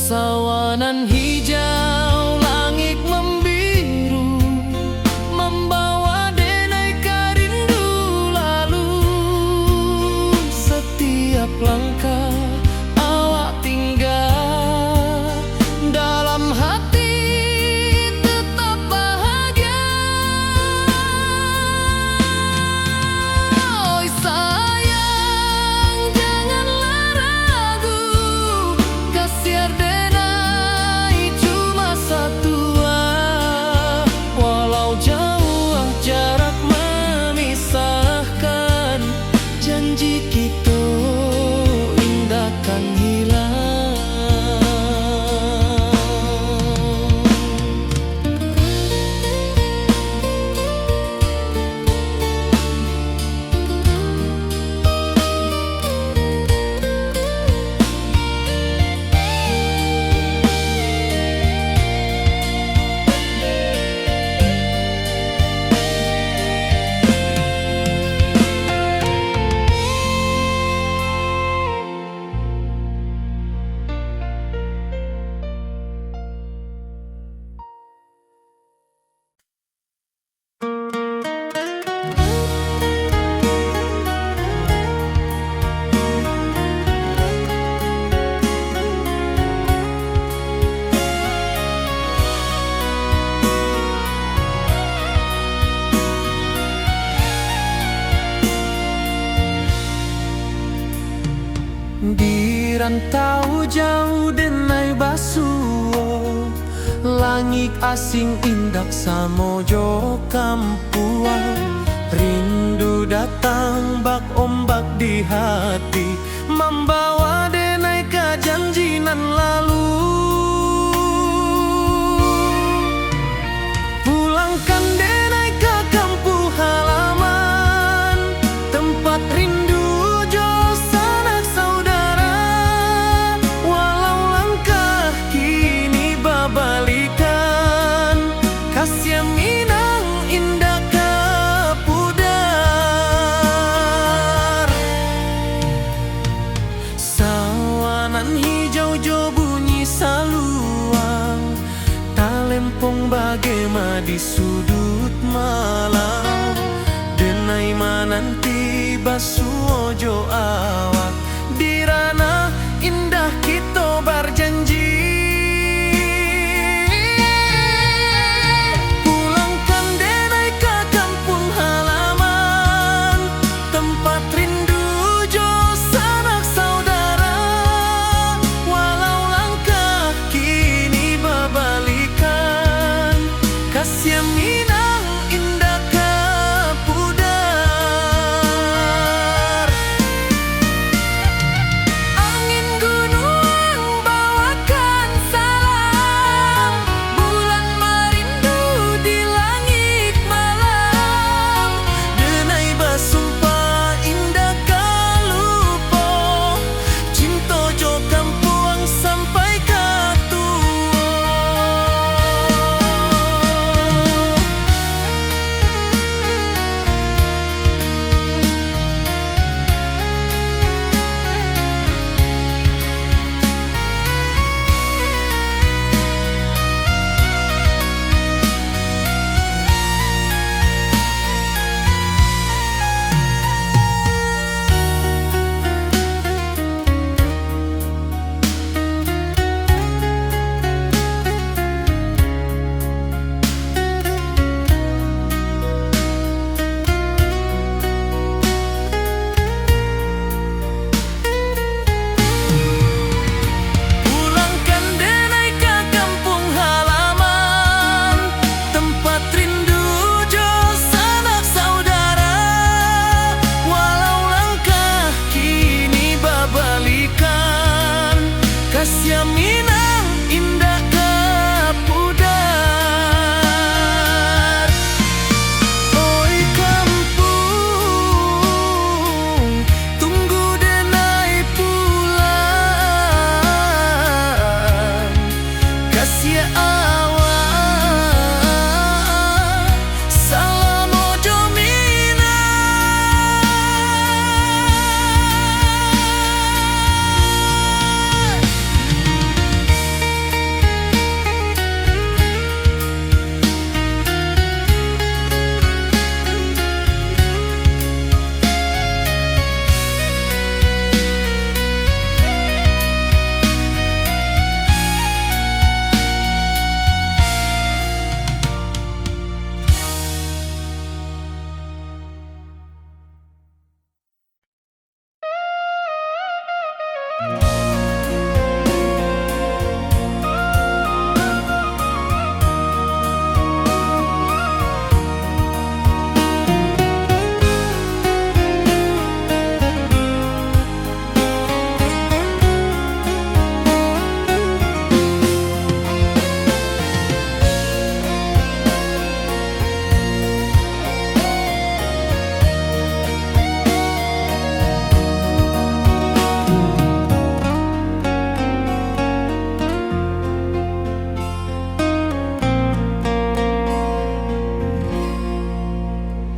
Sawanan hijau langik mambiru, mambawa denai ka rindu lalu. Satiap langkah awak tingga, dalam hati tetap bahagia. Oi sayang, janganlah ragu, kasih adenai cuma satua. Walau jauh jarak mamisahkan, janji kito indak kan hilang. Di rantau jauah denai basuo, langik asing indak samo jo kampuang. Rindu datang bak ombak di hati, mambawa denai ka janji nan lalu. Pulangkan denai ka kampuang halaman, tempat rindu jo sanak saudara. Walau langkah kini babalikan, kasiah minang indak ka pudar. Sawanan hijau jo bunyi saluang, talempong bagema di suduik malam. Denai mananti basuo jo awak, di ranah indah kito barjanji. Pulangkan denai ka kampuang halaman, tempat rindu jo sanak saudara. Walau langkah kini babalikan,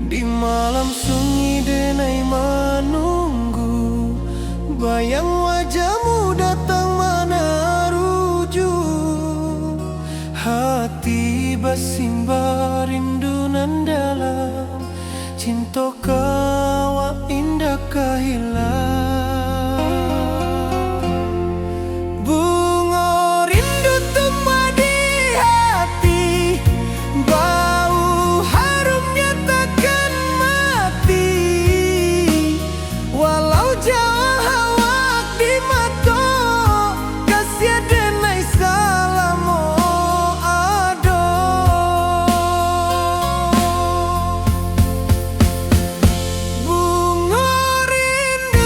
Di malam sunyi denai manunggu, bayang wajahmu datang manaruju. Hati basimba rindu nan dalam, cinto ka awak indak ka hilang. Bungo rindu tumbuah di hati, bau harumnya takkan mati. Walau jauah awak di mato, kasiah denai salamo ado. Bungo rindu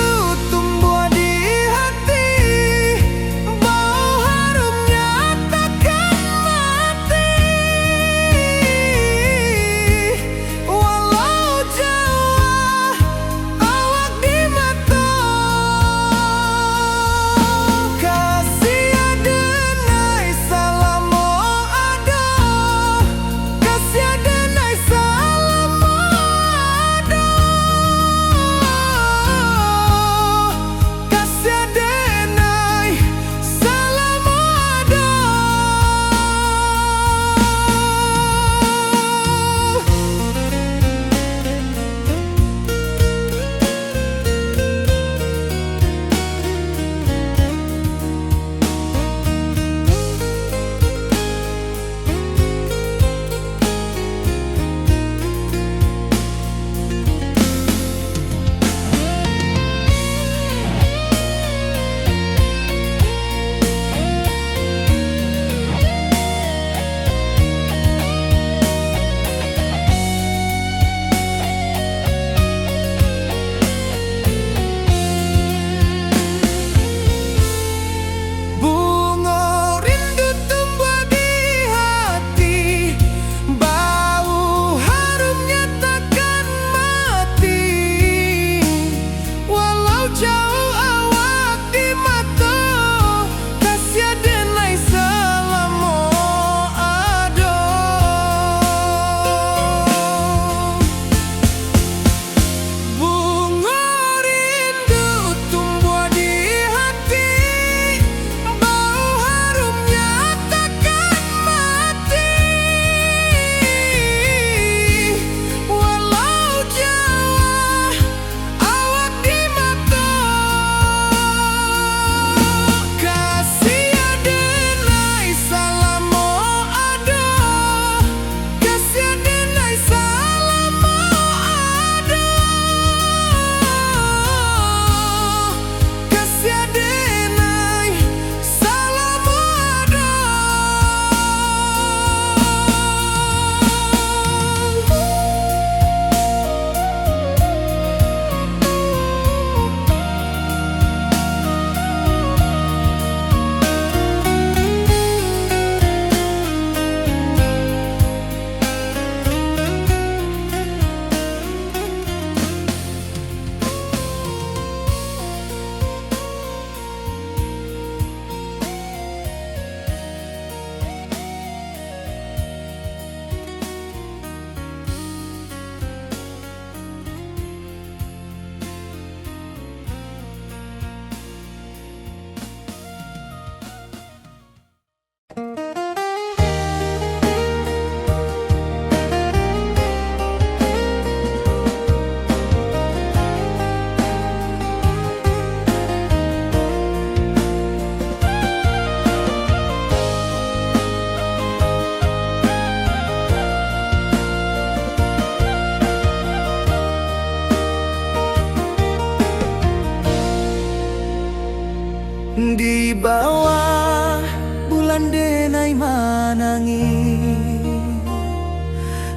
Di bawah bulan denai manangih,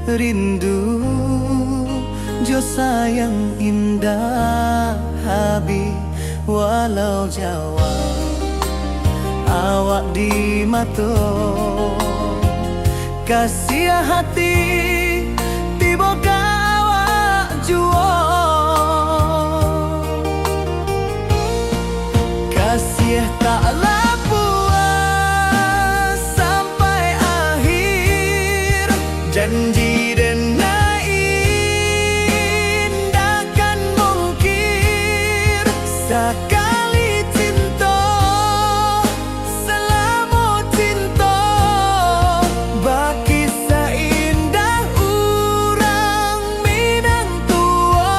rindu jo sayang indak habih, walau jauah awak di mato. Kasiah hati tibo ka awak juo. Kasiah taklah puas sampai akhir. Janji denai indak kan mungkir. Sakali cinto, salamo cinto, bakisah indah urang Minang tuo.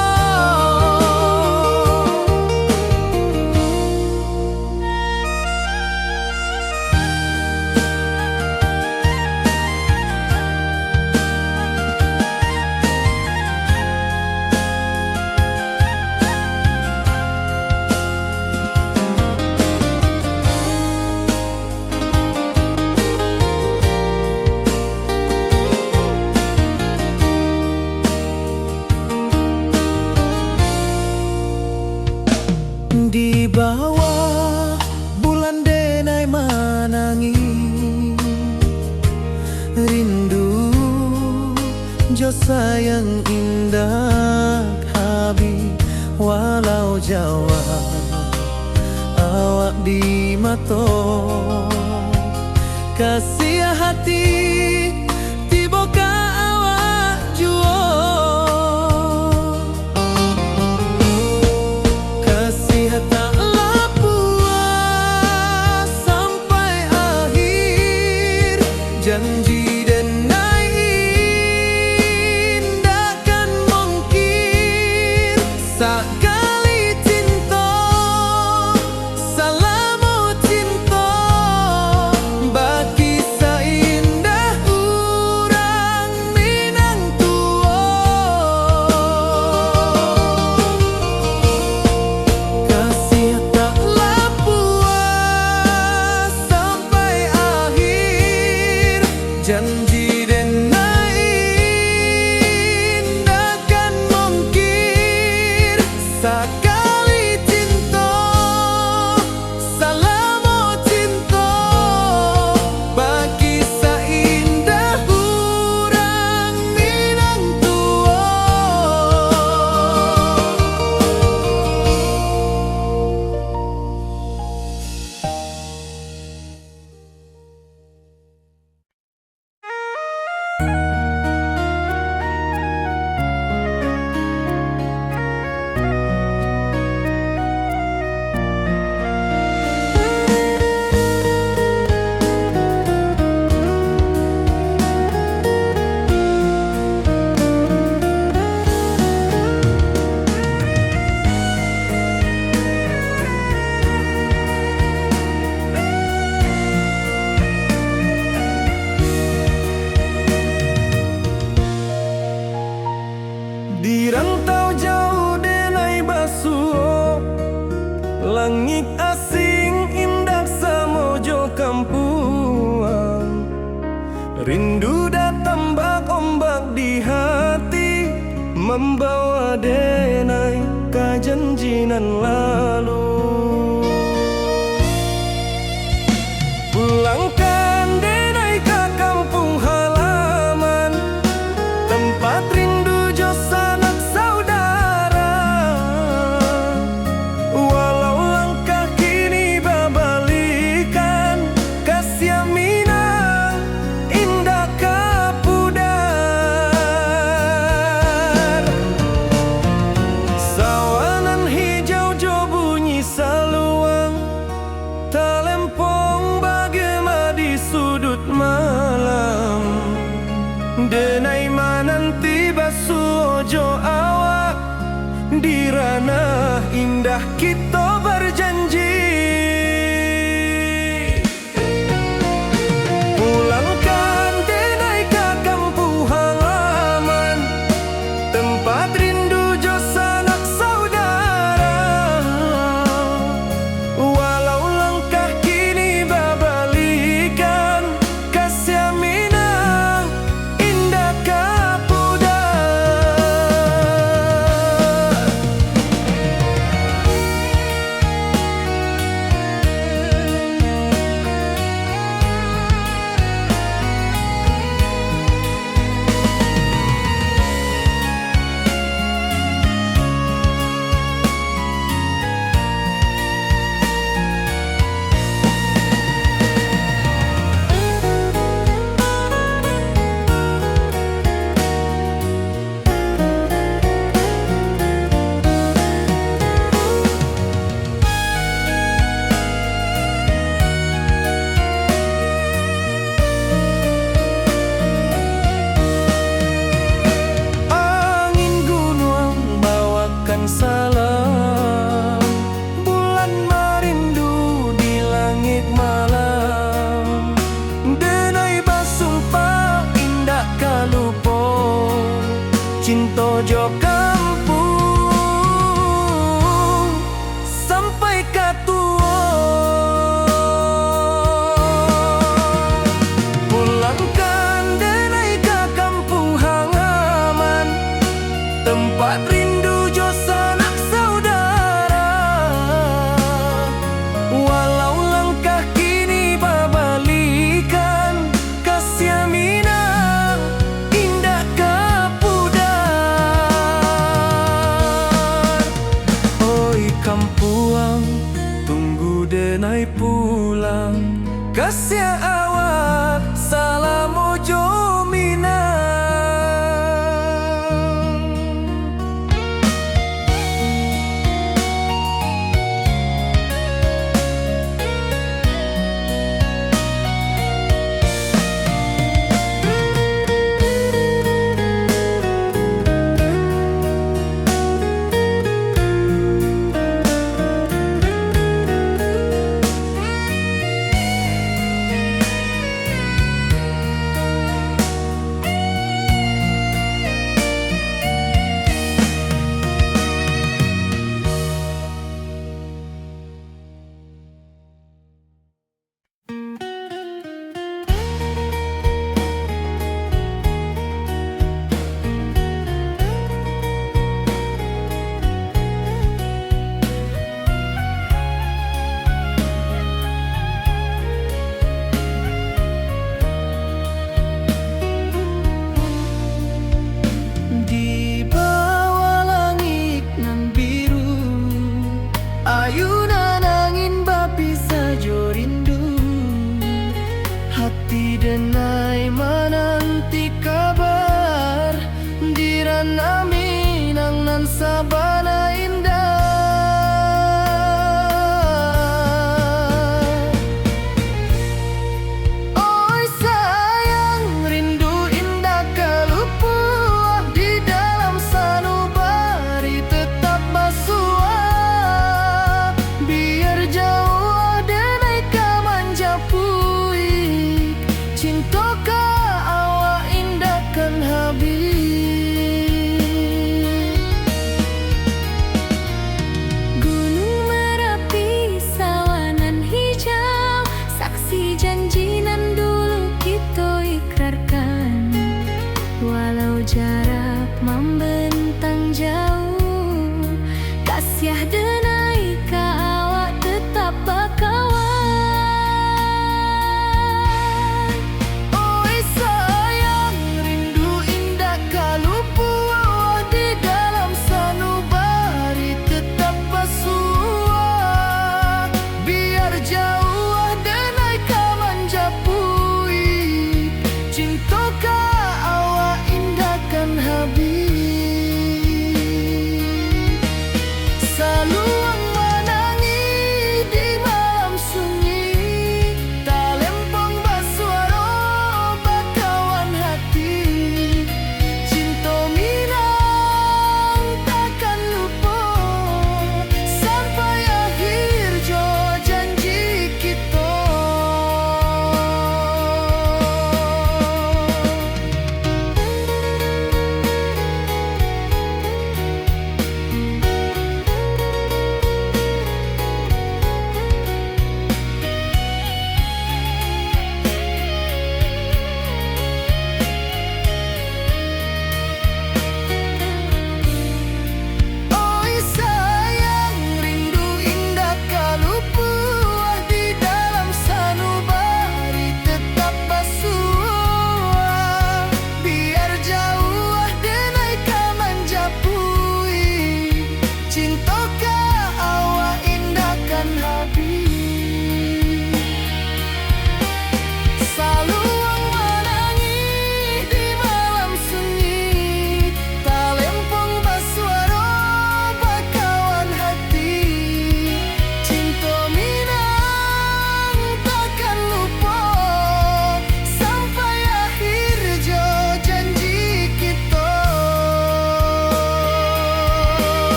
Di bawah bulan denai manangih, rindu jo sayang indak habih, walau jauah awak di mato. Kasiah hati tibo ka awak juo. Kasiah taklah puas sampai akhir. Janji denai indak kan mungkir. Sakali cinto, salamo cinto, bakisah indah urang Minang tuo. Kasiah taklah puas sampai akhir. Janji denai indak kan mungkir. Sakali cinto, salamo cinto, bakisah indah urang Minang tuo. Di rantau jauah denai basuo, langik asing indak samo jo kampuang. Rindu datang bak ombak di hati, mambawa denai ka janji nan lalu. Pulangkan denai ka kampuang halaman, tempat rindu jo sanak saudara. Walau langkah kini babalikan, kasiah Minang indak ka pudar. Sawah nan hijau jo bunyi saluang, talempong bagema di suduik malam. Denai mananti basuo jo awak, di ranah indah kito bajanji. Pulangkan denai ka kampuang halaman, tempat rindu jo sanak saudara. Walau jo kampuang sampai ka tuo. Pulangkan denai ka kampuang halaman, tempat rindu jo sanak saudara. Walau langkah kini babalikan, kasiah Minang indak ka pudar. Oi kampuang, tunggu denai pulang. Kasiah awak salamo jo Minang.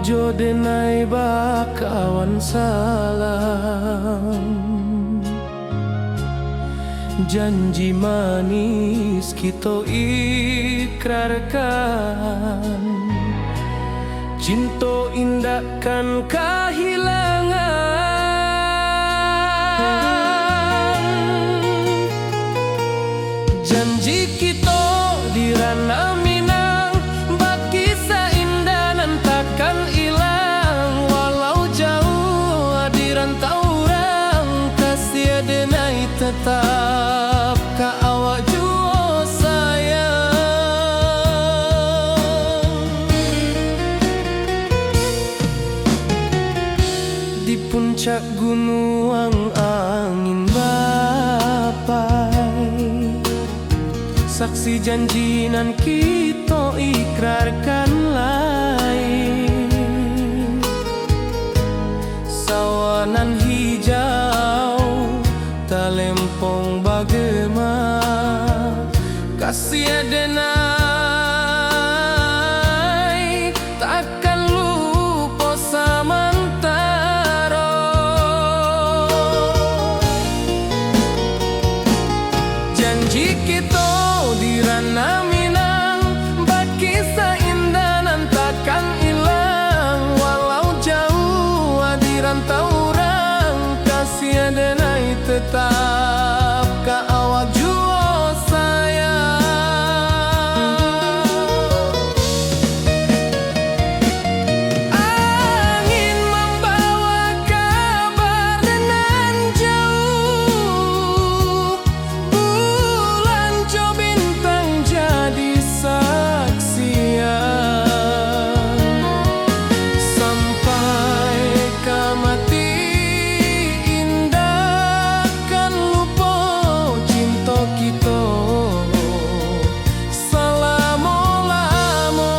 Jo denai bakawan salam, janji manis kito ikrarkan, cinto indak kan kahilangan. Janji kito di Ranah Minang, bakisah indah nan takkan ilang. Walau jauah di rantau urang, kasih denai tetap ka awak juo sayang. Di puncak gunuang angin bapai, saksi janji nan kito ikrarkan lai. Sawah nan hijau, talempong bagema, kasih denai takkan lupo samantaro. Janji kito di Ranah Minang, bakisah indah nan takkan ilang. Walau jauah di rantau urang, kasih denai tetap ka awak juo sayang. Angin mambawa kabar nan jauah, bulan jo bintang jadi saksian. Sampai ka mati indak kan lupo cinto kito salamo-lamo.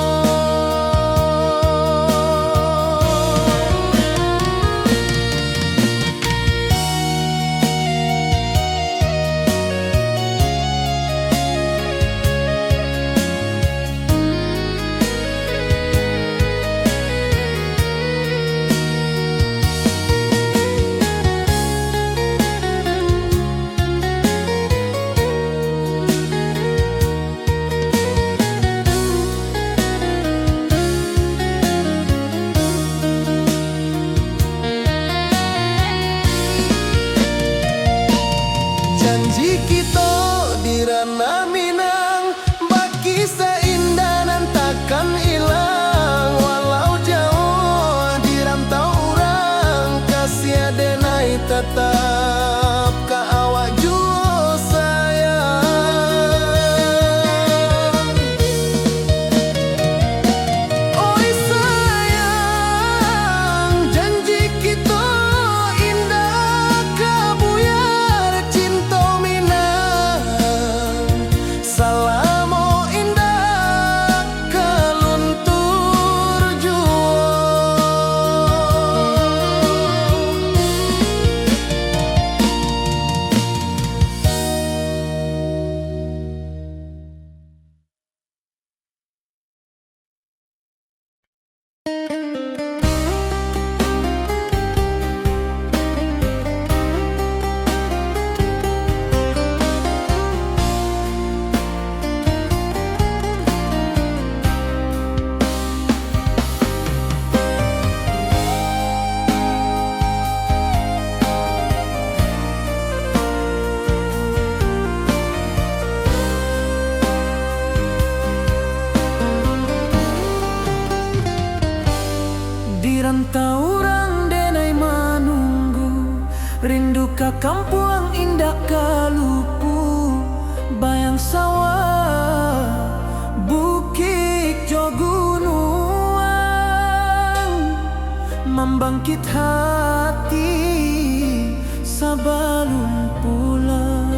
Janji kito di Ranah Minang, bakisah indah nan takkan ilang. Walau jauah di rantau urang, kasih denai tatap ka awak juo sayang. Oi sayang, janji kito indak ka buyar, cinto Minang salamo indak ka luntur juo. Di rantau urang denai manunggu, rindu ka kampuang indak ka lupu, bayang sawah, bukik jo gunuang, mambangkik hati sabalun pulang.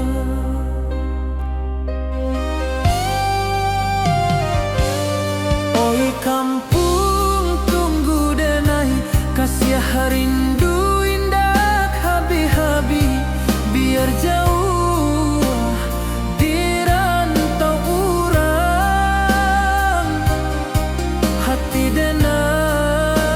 Oi kampuang, tunggu denai, kasiah rindu indak habih-habih, biar jauah di rantau urang, hati denai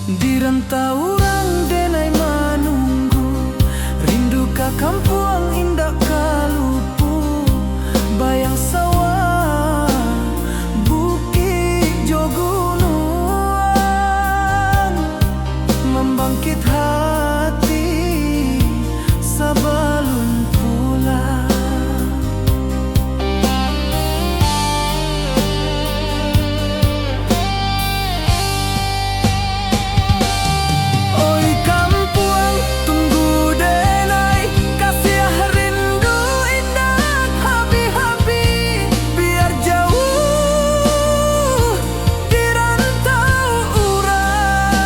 Di rantau urang denai manunggu, rindu ka kampuang indak ka lupo, bayang sawah, bukik jo gunuang, mambangkik hati sabalun pulang. Oi kampuang, tunggu denai, kasiah rindu indak habih-habih, biar jauah di rantau urang.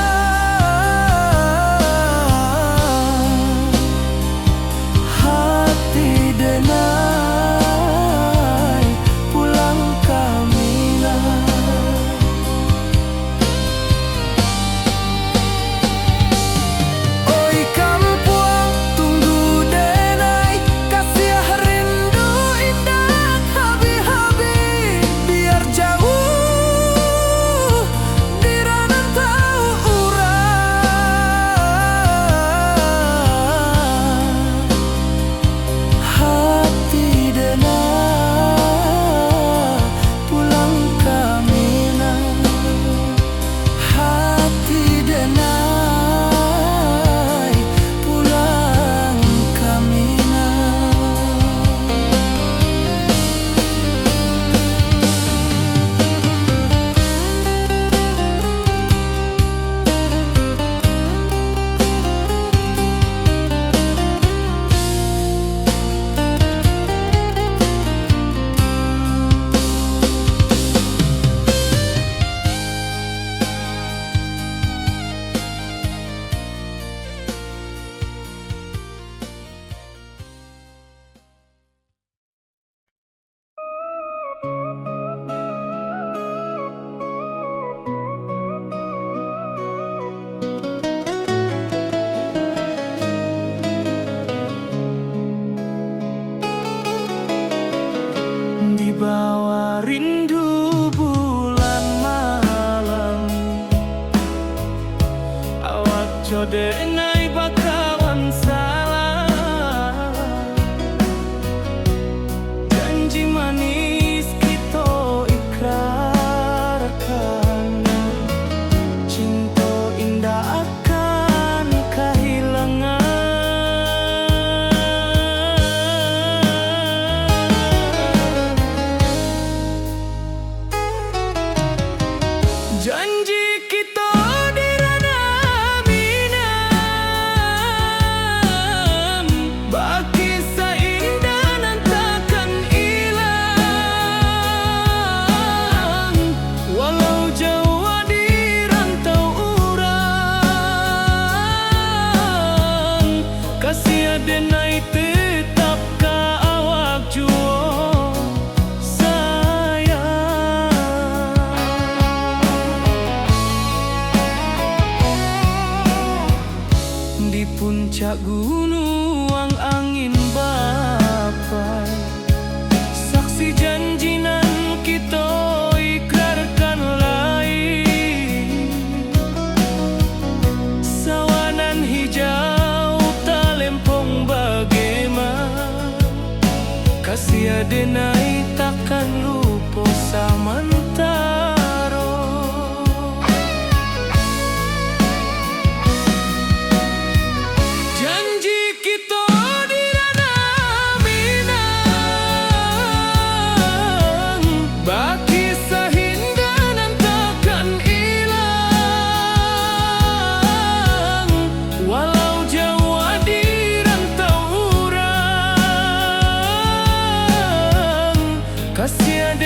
Hati denai pulang ka Minang. Oi kampuang, tunggu denai, kasiah rindu indak habih-habih, biar jauah di rantau urang. Hati denai pulang ka Minang. Hati denai pulang ka Minang. Di bawah rindu bulan malam, awak jo denai bakawan salam. Janji manis kito ikrarkan, cinto indak akan kahilangan. Janji kito di ranah Minang, bakisah indah nan takkan ilang. Walau jauah di rantau urang, kasiah denai tetap ka awak juo sayang. Di puncak gunuang angin bapai, saksi janji nan kito ikrarkan lai. Sawah nan hijau talempong bagema, kasiah denai takkan lupo samantaro. Janji kito di ranah Minang, bakisah indah nan takkan ilang. Walau jauah di rantau urang, kasiah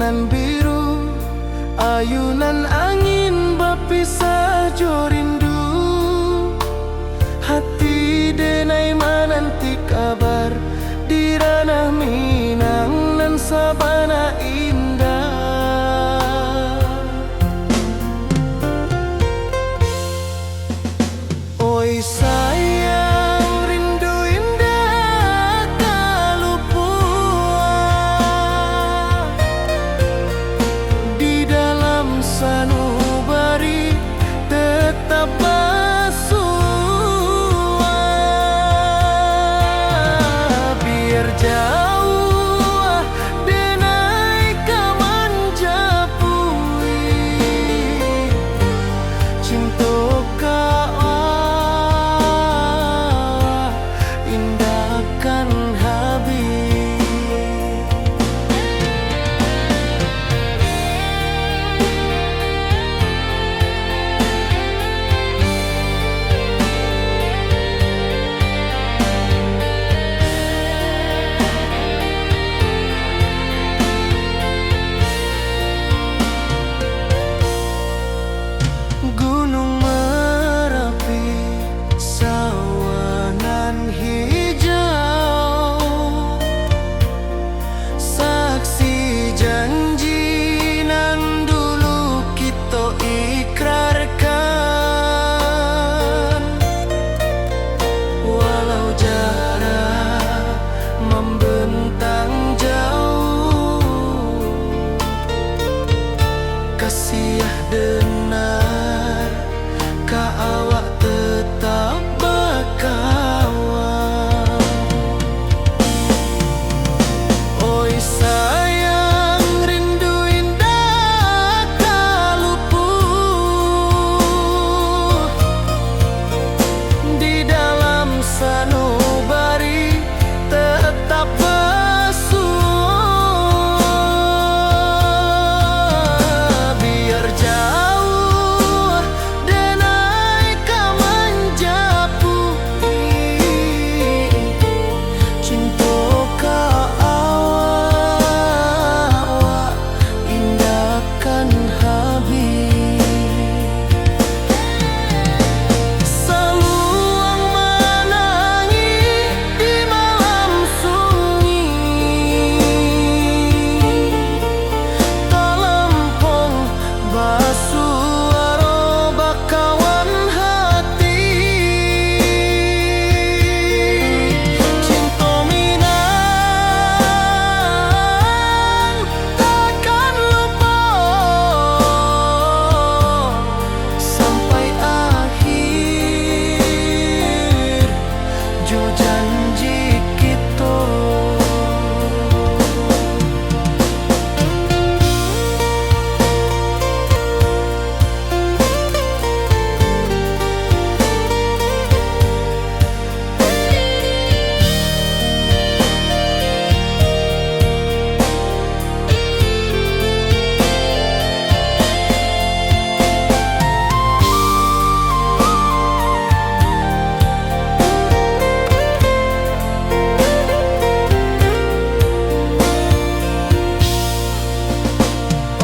Nan biru, ayunan angin bapisah jo rindu. Hati denai mananti kabar di ranah Minang nan sabana indah. Oi sayang, rindu indak ka lupuah. Di dalam sanubari tetap basuah. Biar jauah denai ka manjapui. Cinto ka awak indak kan habih. Gunung Marapi, sawah nan hijau, saksi janji nan dulu kito ikrarkan. Walau jarak mambentang jauh, kasiah denar ka awak tetap bakawan. Oi sayang, rindu indak ka lupuah. Di dalam sanubari tetap basuah. Biar jauah denai ka manjapui. Cinto ka awak indak kan habih. Saluang manangih di malam sunyi, talampong basuaro bakawan hati. Cinto Minang takkan lupo sampai akhir jo janji kito.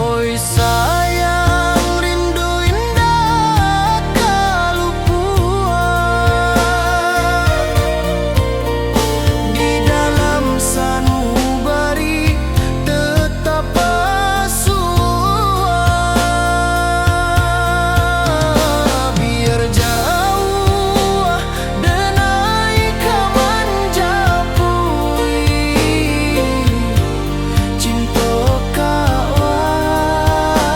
Oi sayang, rindu indak ka lupuah. Di dalam sanubari tetap basuah. Biar jauah denai ka manjapui. Cinto ka awak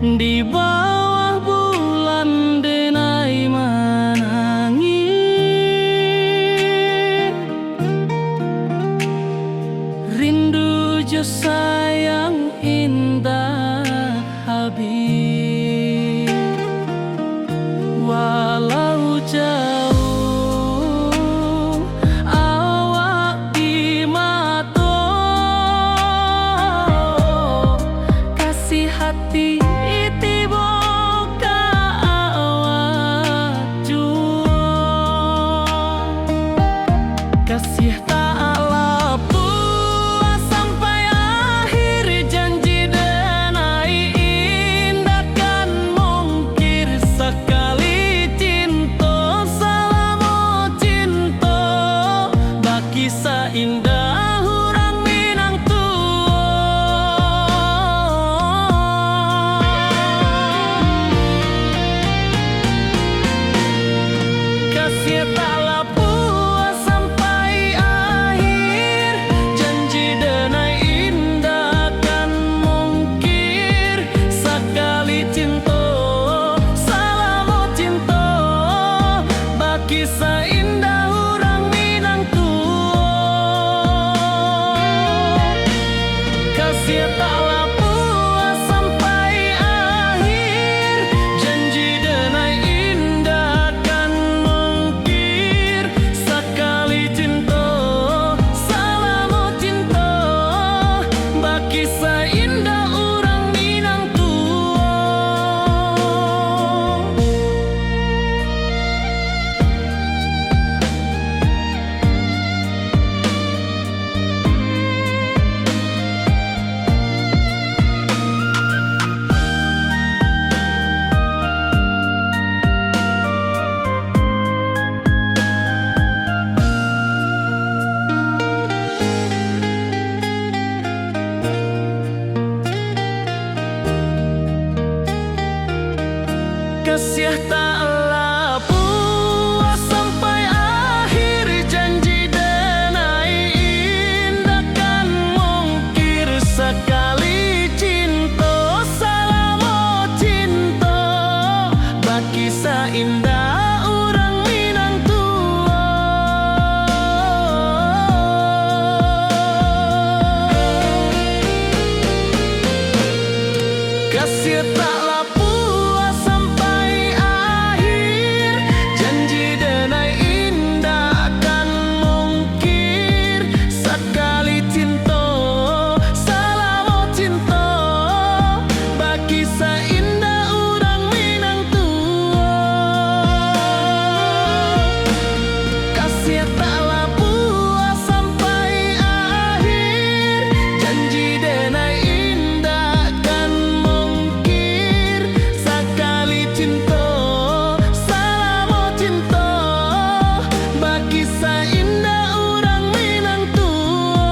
Di bawah bulan denai manangih, rindu jo sayang indak habih. Walau jauh awak di mato, kasih hati tibo ka awak juo. Kasih tak lapuah sampai akhir, janji denai indak kan mungkir. Sakali cinto, salamo cinto, bakisah indah urang Minang tuo. Kasih tak lapuah sampai akhir, janji denai indak kan mungkir. Sakali cinto, salamo cinto, bakisah indah urang Minang tuo. Kasih tak lapuah sampai akhir, janji denai indak kan mungkir. Sakali cinto, salamo cinto, bakisah indah urang Minang tuo. Kasih tak lapuah sampai akhir, janji denai indak kan mungkir. Sakali cinto, salamo cinto, bakisah indah urang Minang tuo. Kasih tak lapuah sampai akhir, janji denai indak kan mungkir. Sakali cinto, salamo cinto, bakisah indah urang Minang tuo. Kasih tak lapuah sampai akhir, janji denai indak kan mungkir. Sakali cinto, salamo cinto, bakisah indah urang Minang tuo.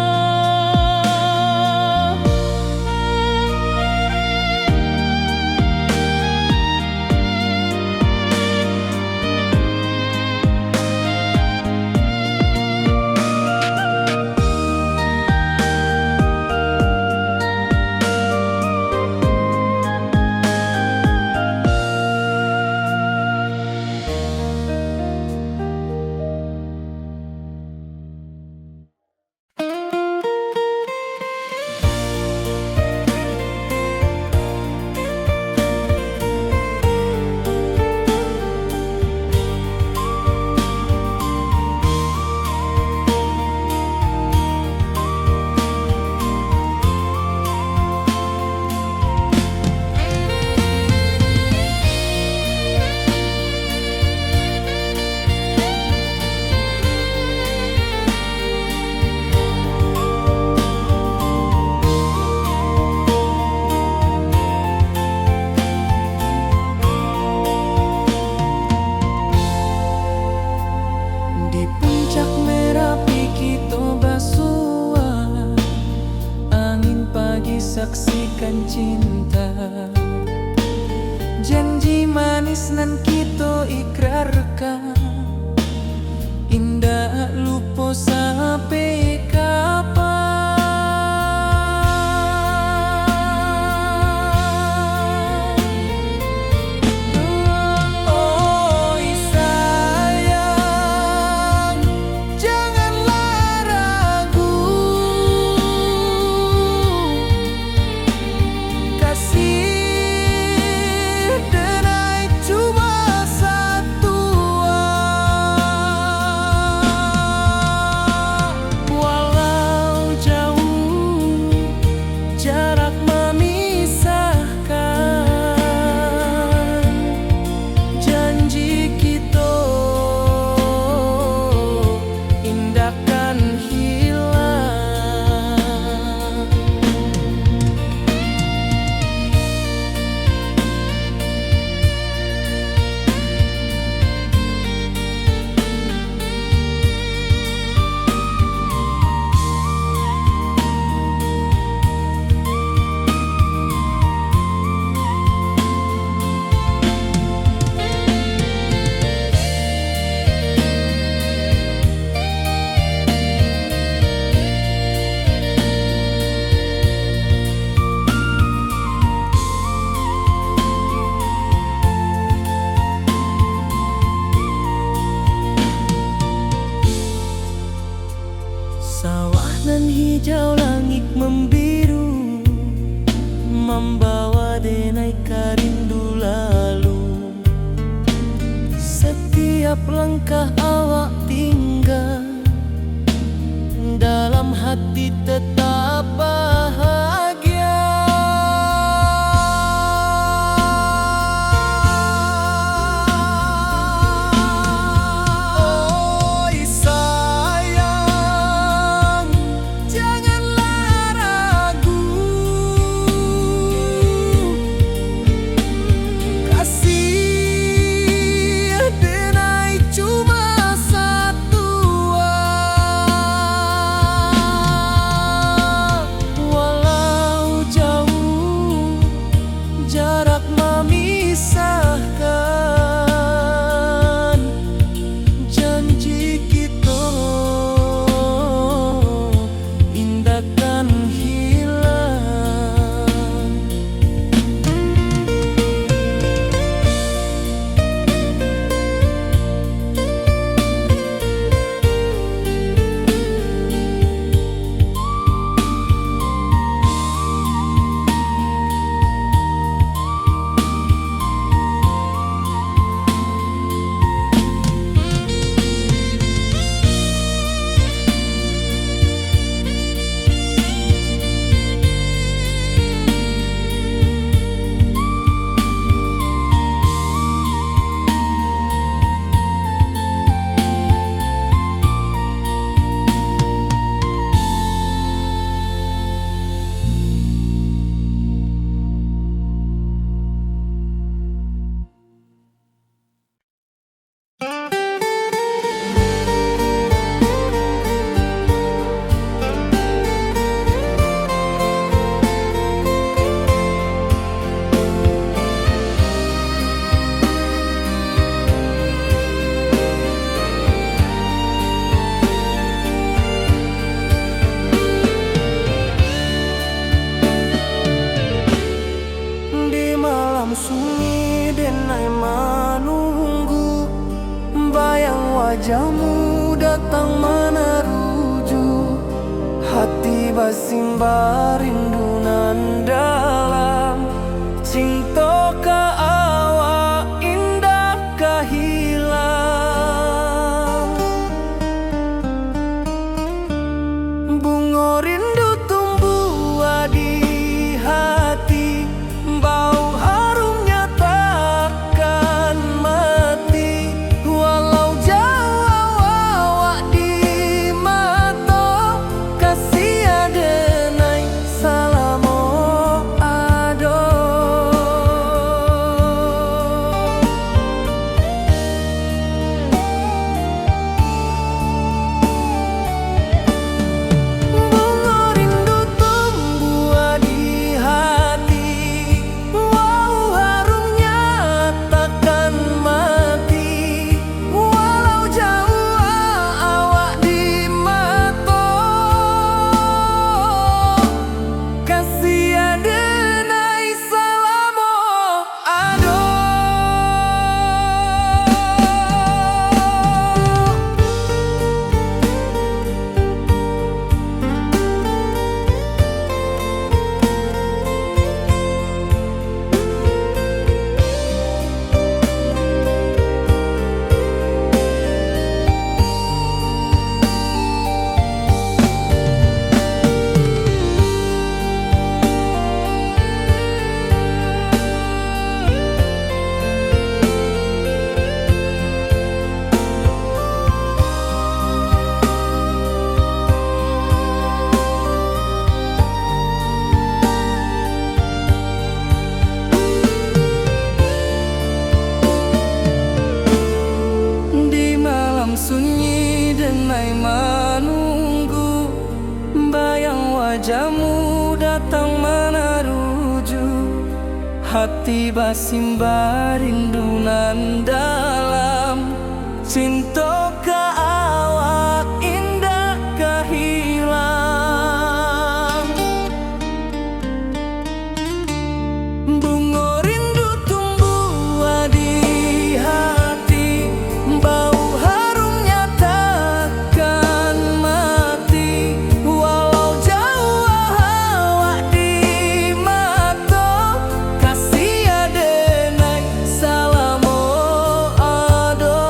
Di puncak Merapi kito basua, angin pagi saksikan cinta. Janji manis nan kito ikrarkan, indak lupo sampai kapan. Langkah awak tingga, dalam hati tetap bahagia. Oi sayang, janganlah ragu. Kasih denai cuma satu, walau jauh jarak mamisahkan, janji kito indak kan hilang. Di malam sunyi denai manunggu, bayang wajahmu datang manaruju. Hati basimba rindu nan dalam, cinto ka awak indak ka hilang. Bungo rindu tumbuah di hati, bau harumnya takkan mati. Walau jauah awak di mato, kasih denai salamo ado. Bungo rindu tumbuah di hati, bau harumnya takkan mati. Walau jauah awak di mato, kasih denai salamo ado. Di malam sunyi denai manunggu, bayang wajahmu datang manaruju. Hati basimba rindu nan dalam, cinto ka awak indak ka hilang. Bungo rindu tumbuah di hati, bau harumnya takkan mati. Walau jauah awak di mato, kasih denai salamo ado.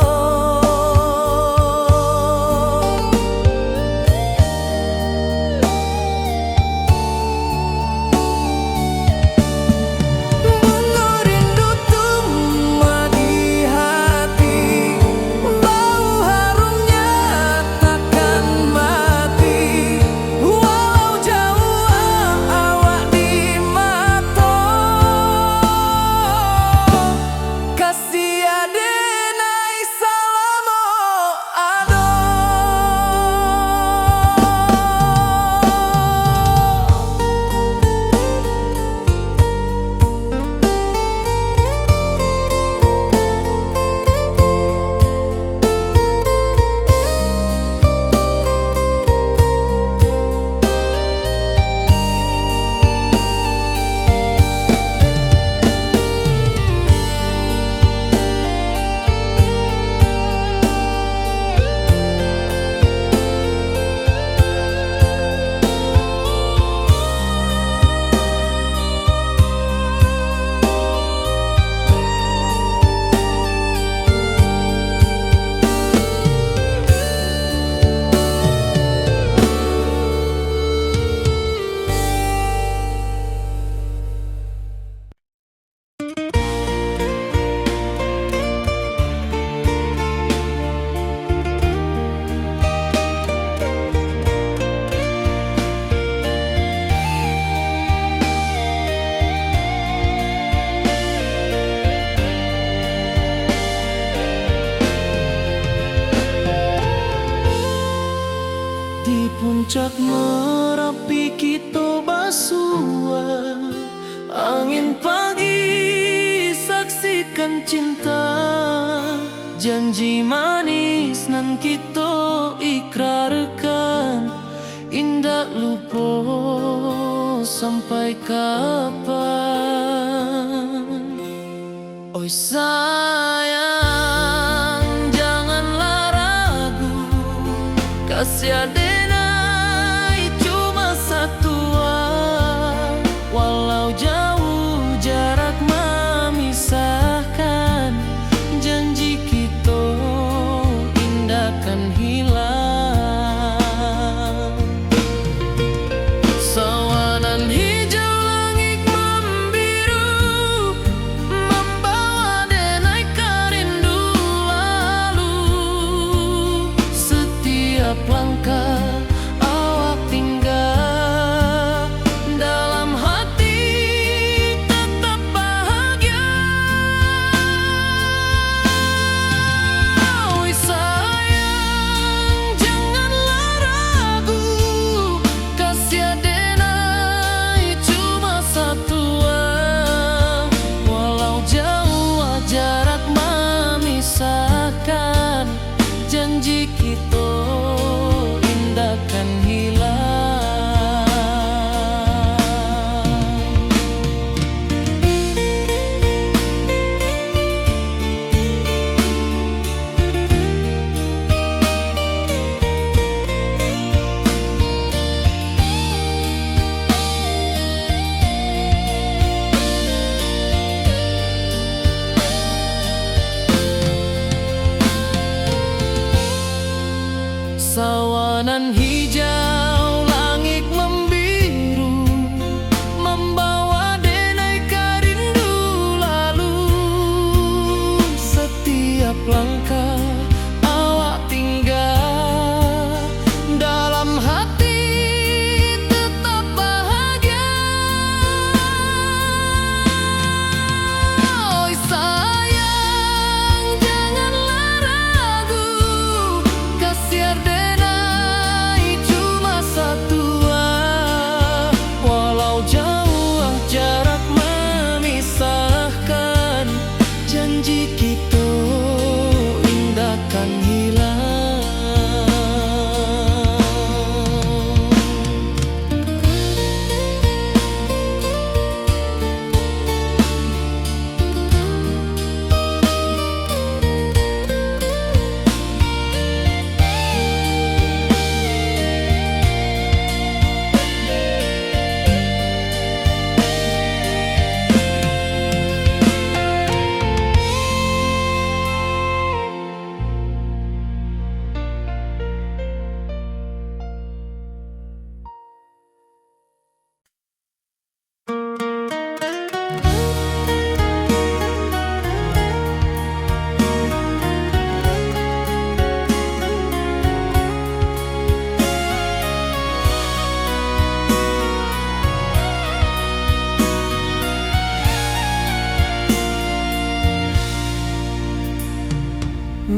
Puncak Marapi kito basuah, angin pagi saksikan cinta, janji manis nan kito ikrarkan, indak lupo sampai kapan. Oi sayang, janganlah ragu, kasih adenai cuma satua. Walau jauh jarak mamisahkan, janji kito indak kan hilang. Sawanan hijau langik mambiru, mambawa denai ka rindu lalu. Satiap langkah awak tingga, dalam hati tatap bahagia. Oi sayang, janganlah ragu, kasih adenai cuma satua. Walau jauah jarak mamisahkan, janji kito indak kan hilang. Sawanan hijau langik mambiru, mambawa denai ka rindu lalu. Satiap langkah awak tingga, dalam hati tetap bahagia. Oi sayang, janganlah ragu, kasih adenai cuma satua. Walau jauah jarak mamisahkan, janji kito indak kan hilang.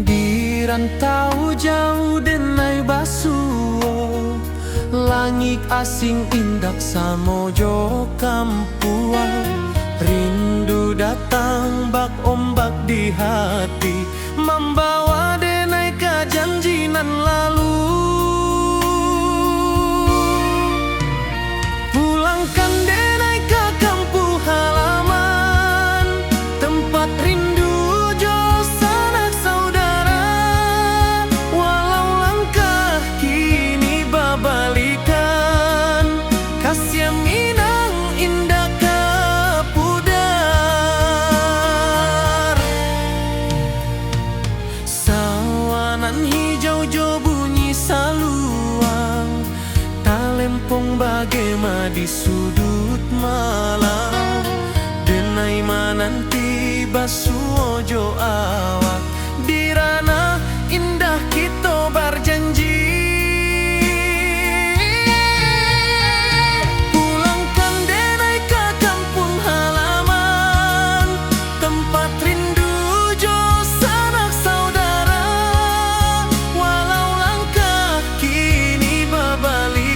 Di rantau jauah denai basuo, langik asing indak samo jo kampuang. Rindu datang bak ombak di hati, mambawa denai ka janji nan lalu. Pulangkan denai ka kampuang halaman, tempat rindu jo sanak saudara. Walau langkah kini babalikan, kasiah minang indak ka pudar. Sawanan hijau jo bunyi saluang, talempong bagema di suduik malam. Denai mananti basuo jo awak, di ranah indah kito barjanji. Pulangkan denai ka kampuang halaman, tempat rindu jo sanak saudara. Walau langkah kini babalikan,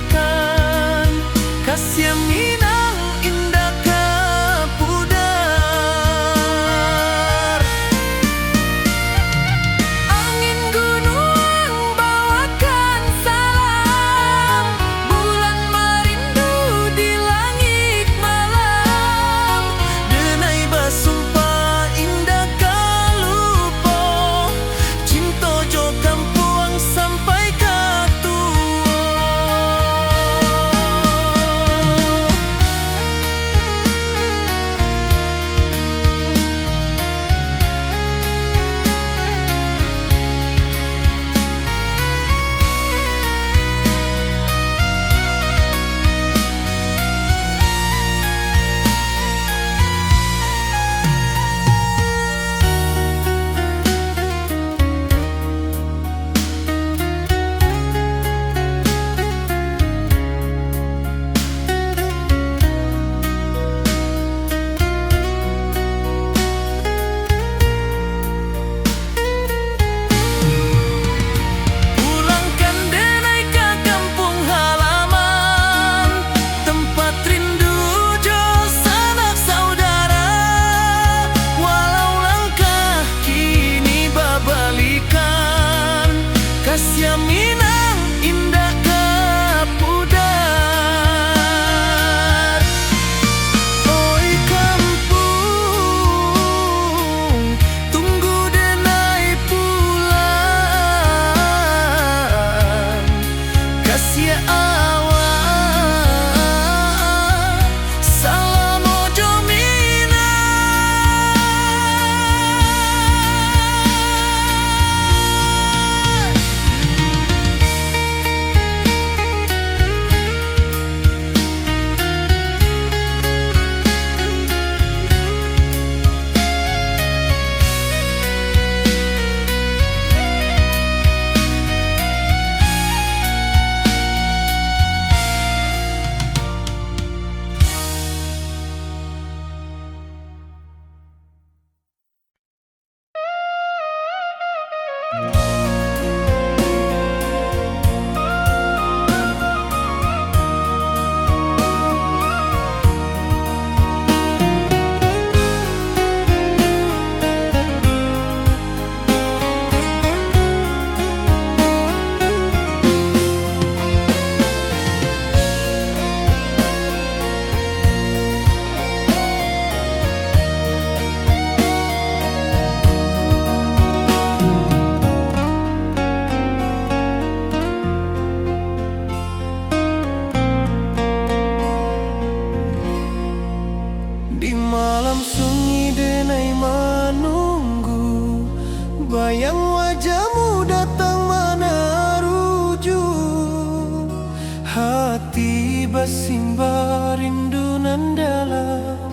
Simba rindu nan dalam,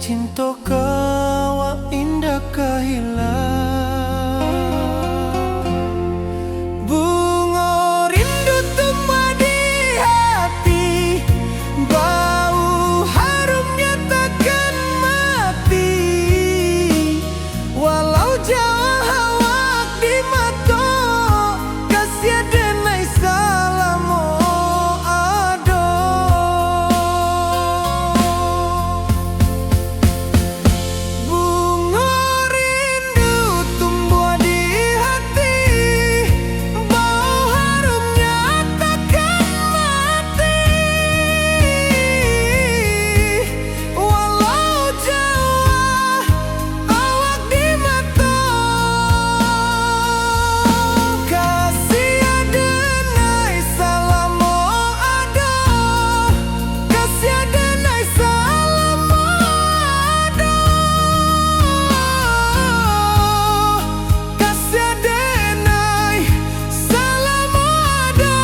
cinto ka awak indak ka hilang. Bungo rindu tumbuah di hati, bau harumnya takkan mati. Walau jauah awak di mato, kasiah denai salamo ado. Bungo rindu tumbuah di hati, bau harumnya takkan mati. Walau jauah awak di mato, kasiah denai salamo ado, kasiah denai salamo ado. Kasiah denai salamo ado.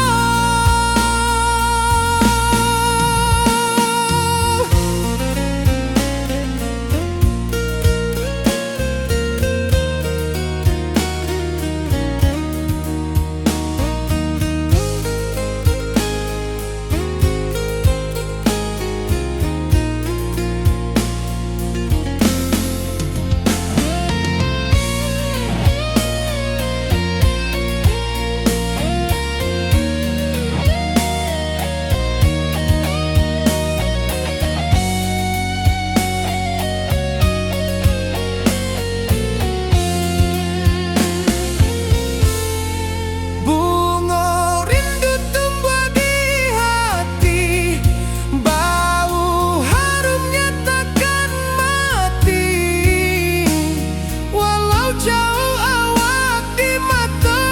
Bungo rindu tumbuah di hati, bau harumnya takkan mati. Walau jauah awak di mato,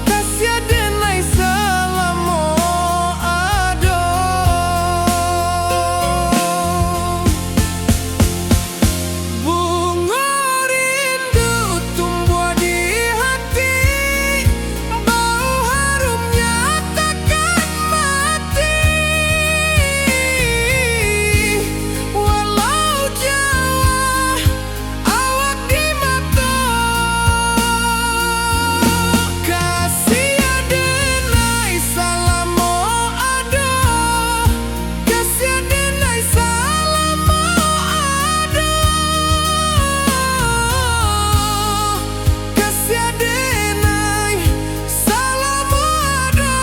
kasiah denai salamo ado. Bungo rindu tumbuah di hati, bau harumnya takkan mati. Walau jauah awak di mato, kasiah denai salamo ado. Kasiah denai salamo ado, kasiah denai salamo ado.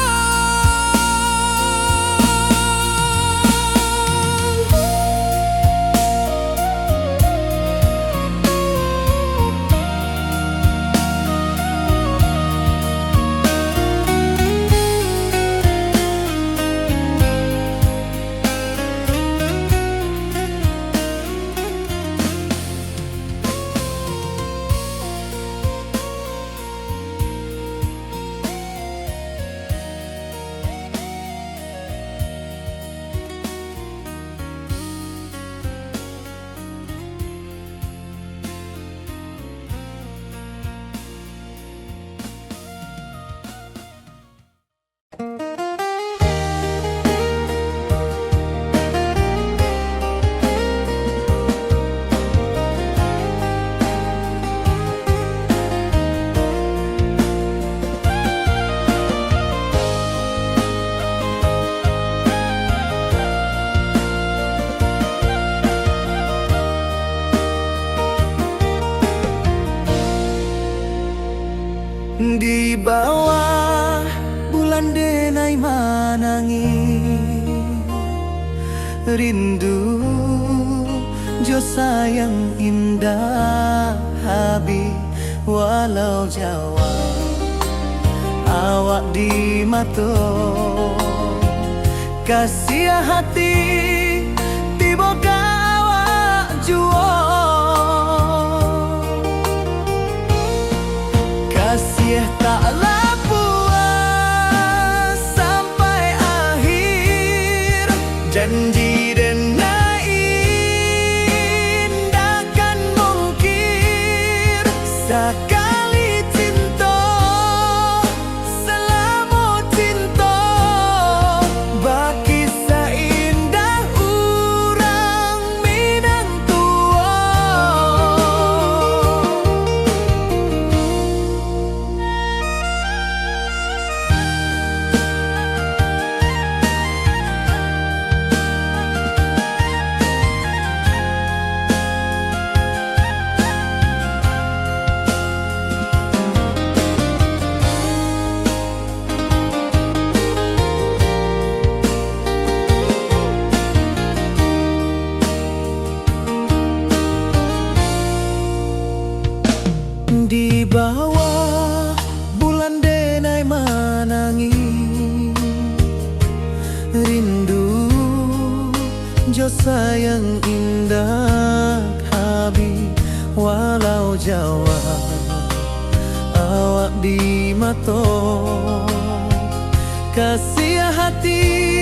Di bawah bulan denai manangih, rindu jo sayang indak habih, walau jauah awak di mato. Kasiah hati tibo ka awak juo. Kasiah tak lah puas sampai akhir. Janji denai indak kan mungkir. Sakali cinto, salamo cinto, bakisah Di bawah bulan denai manangih, rindu jo sayang indak habih, walau jauah awak di mato. Kasiah hati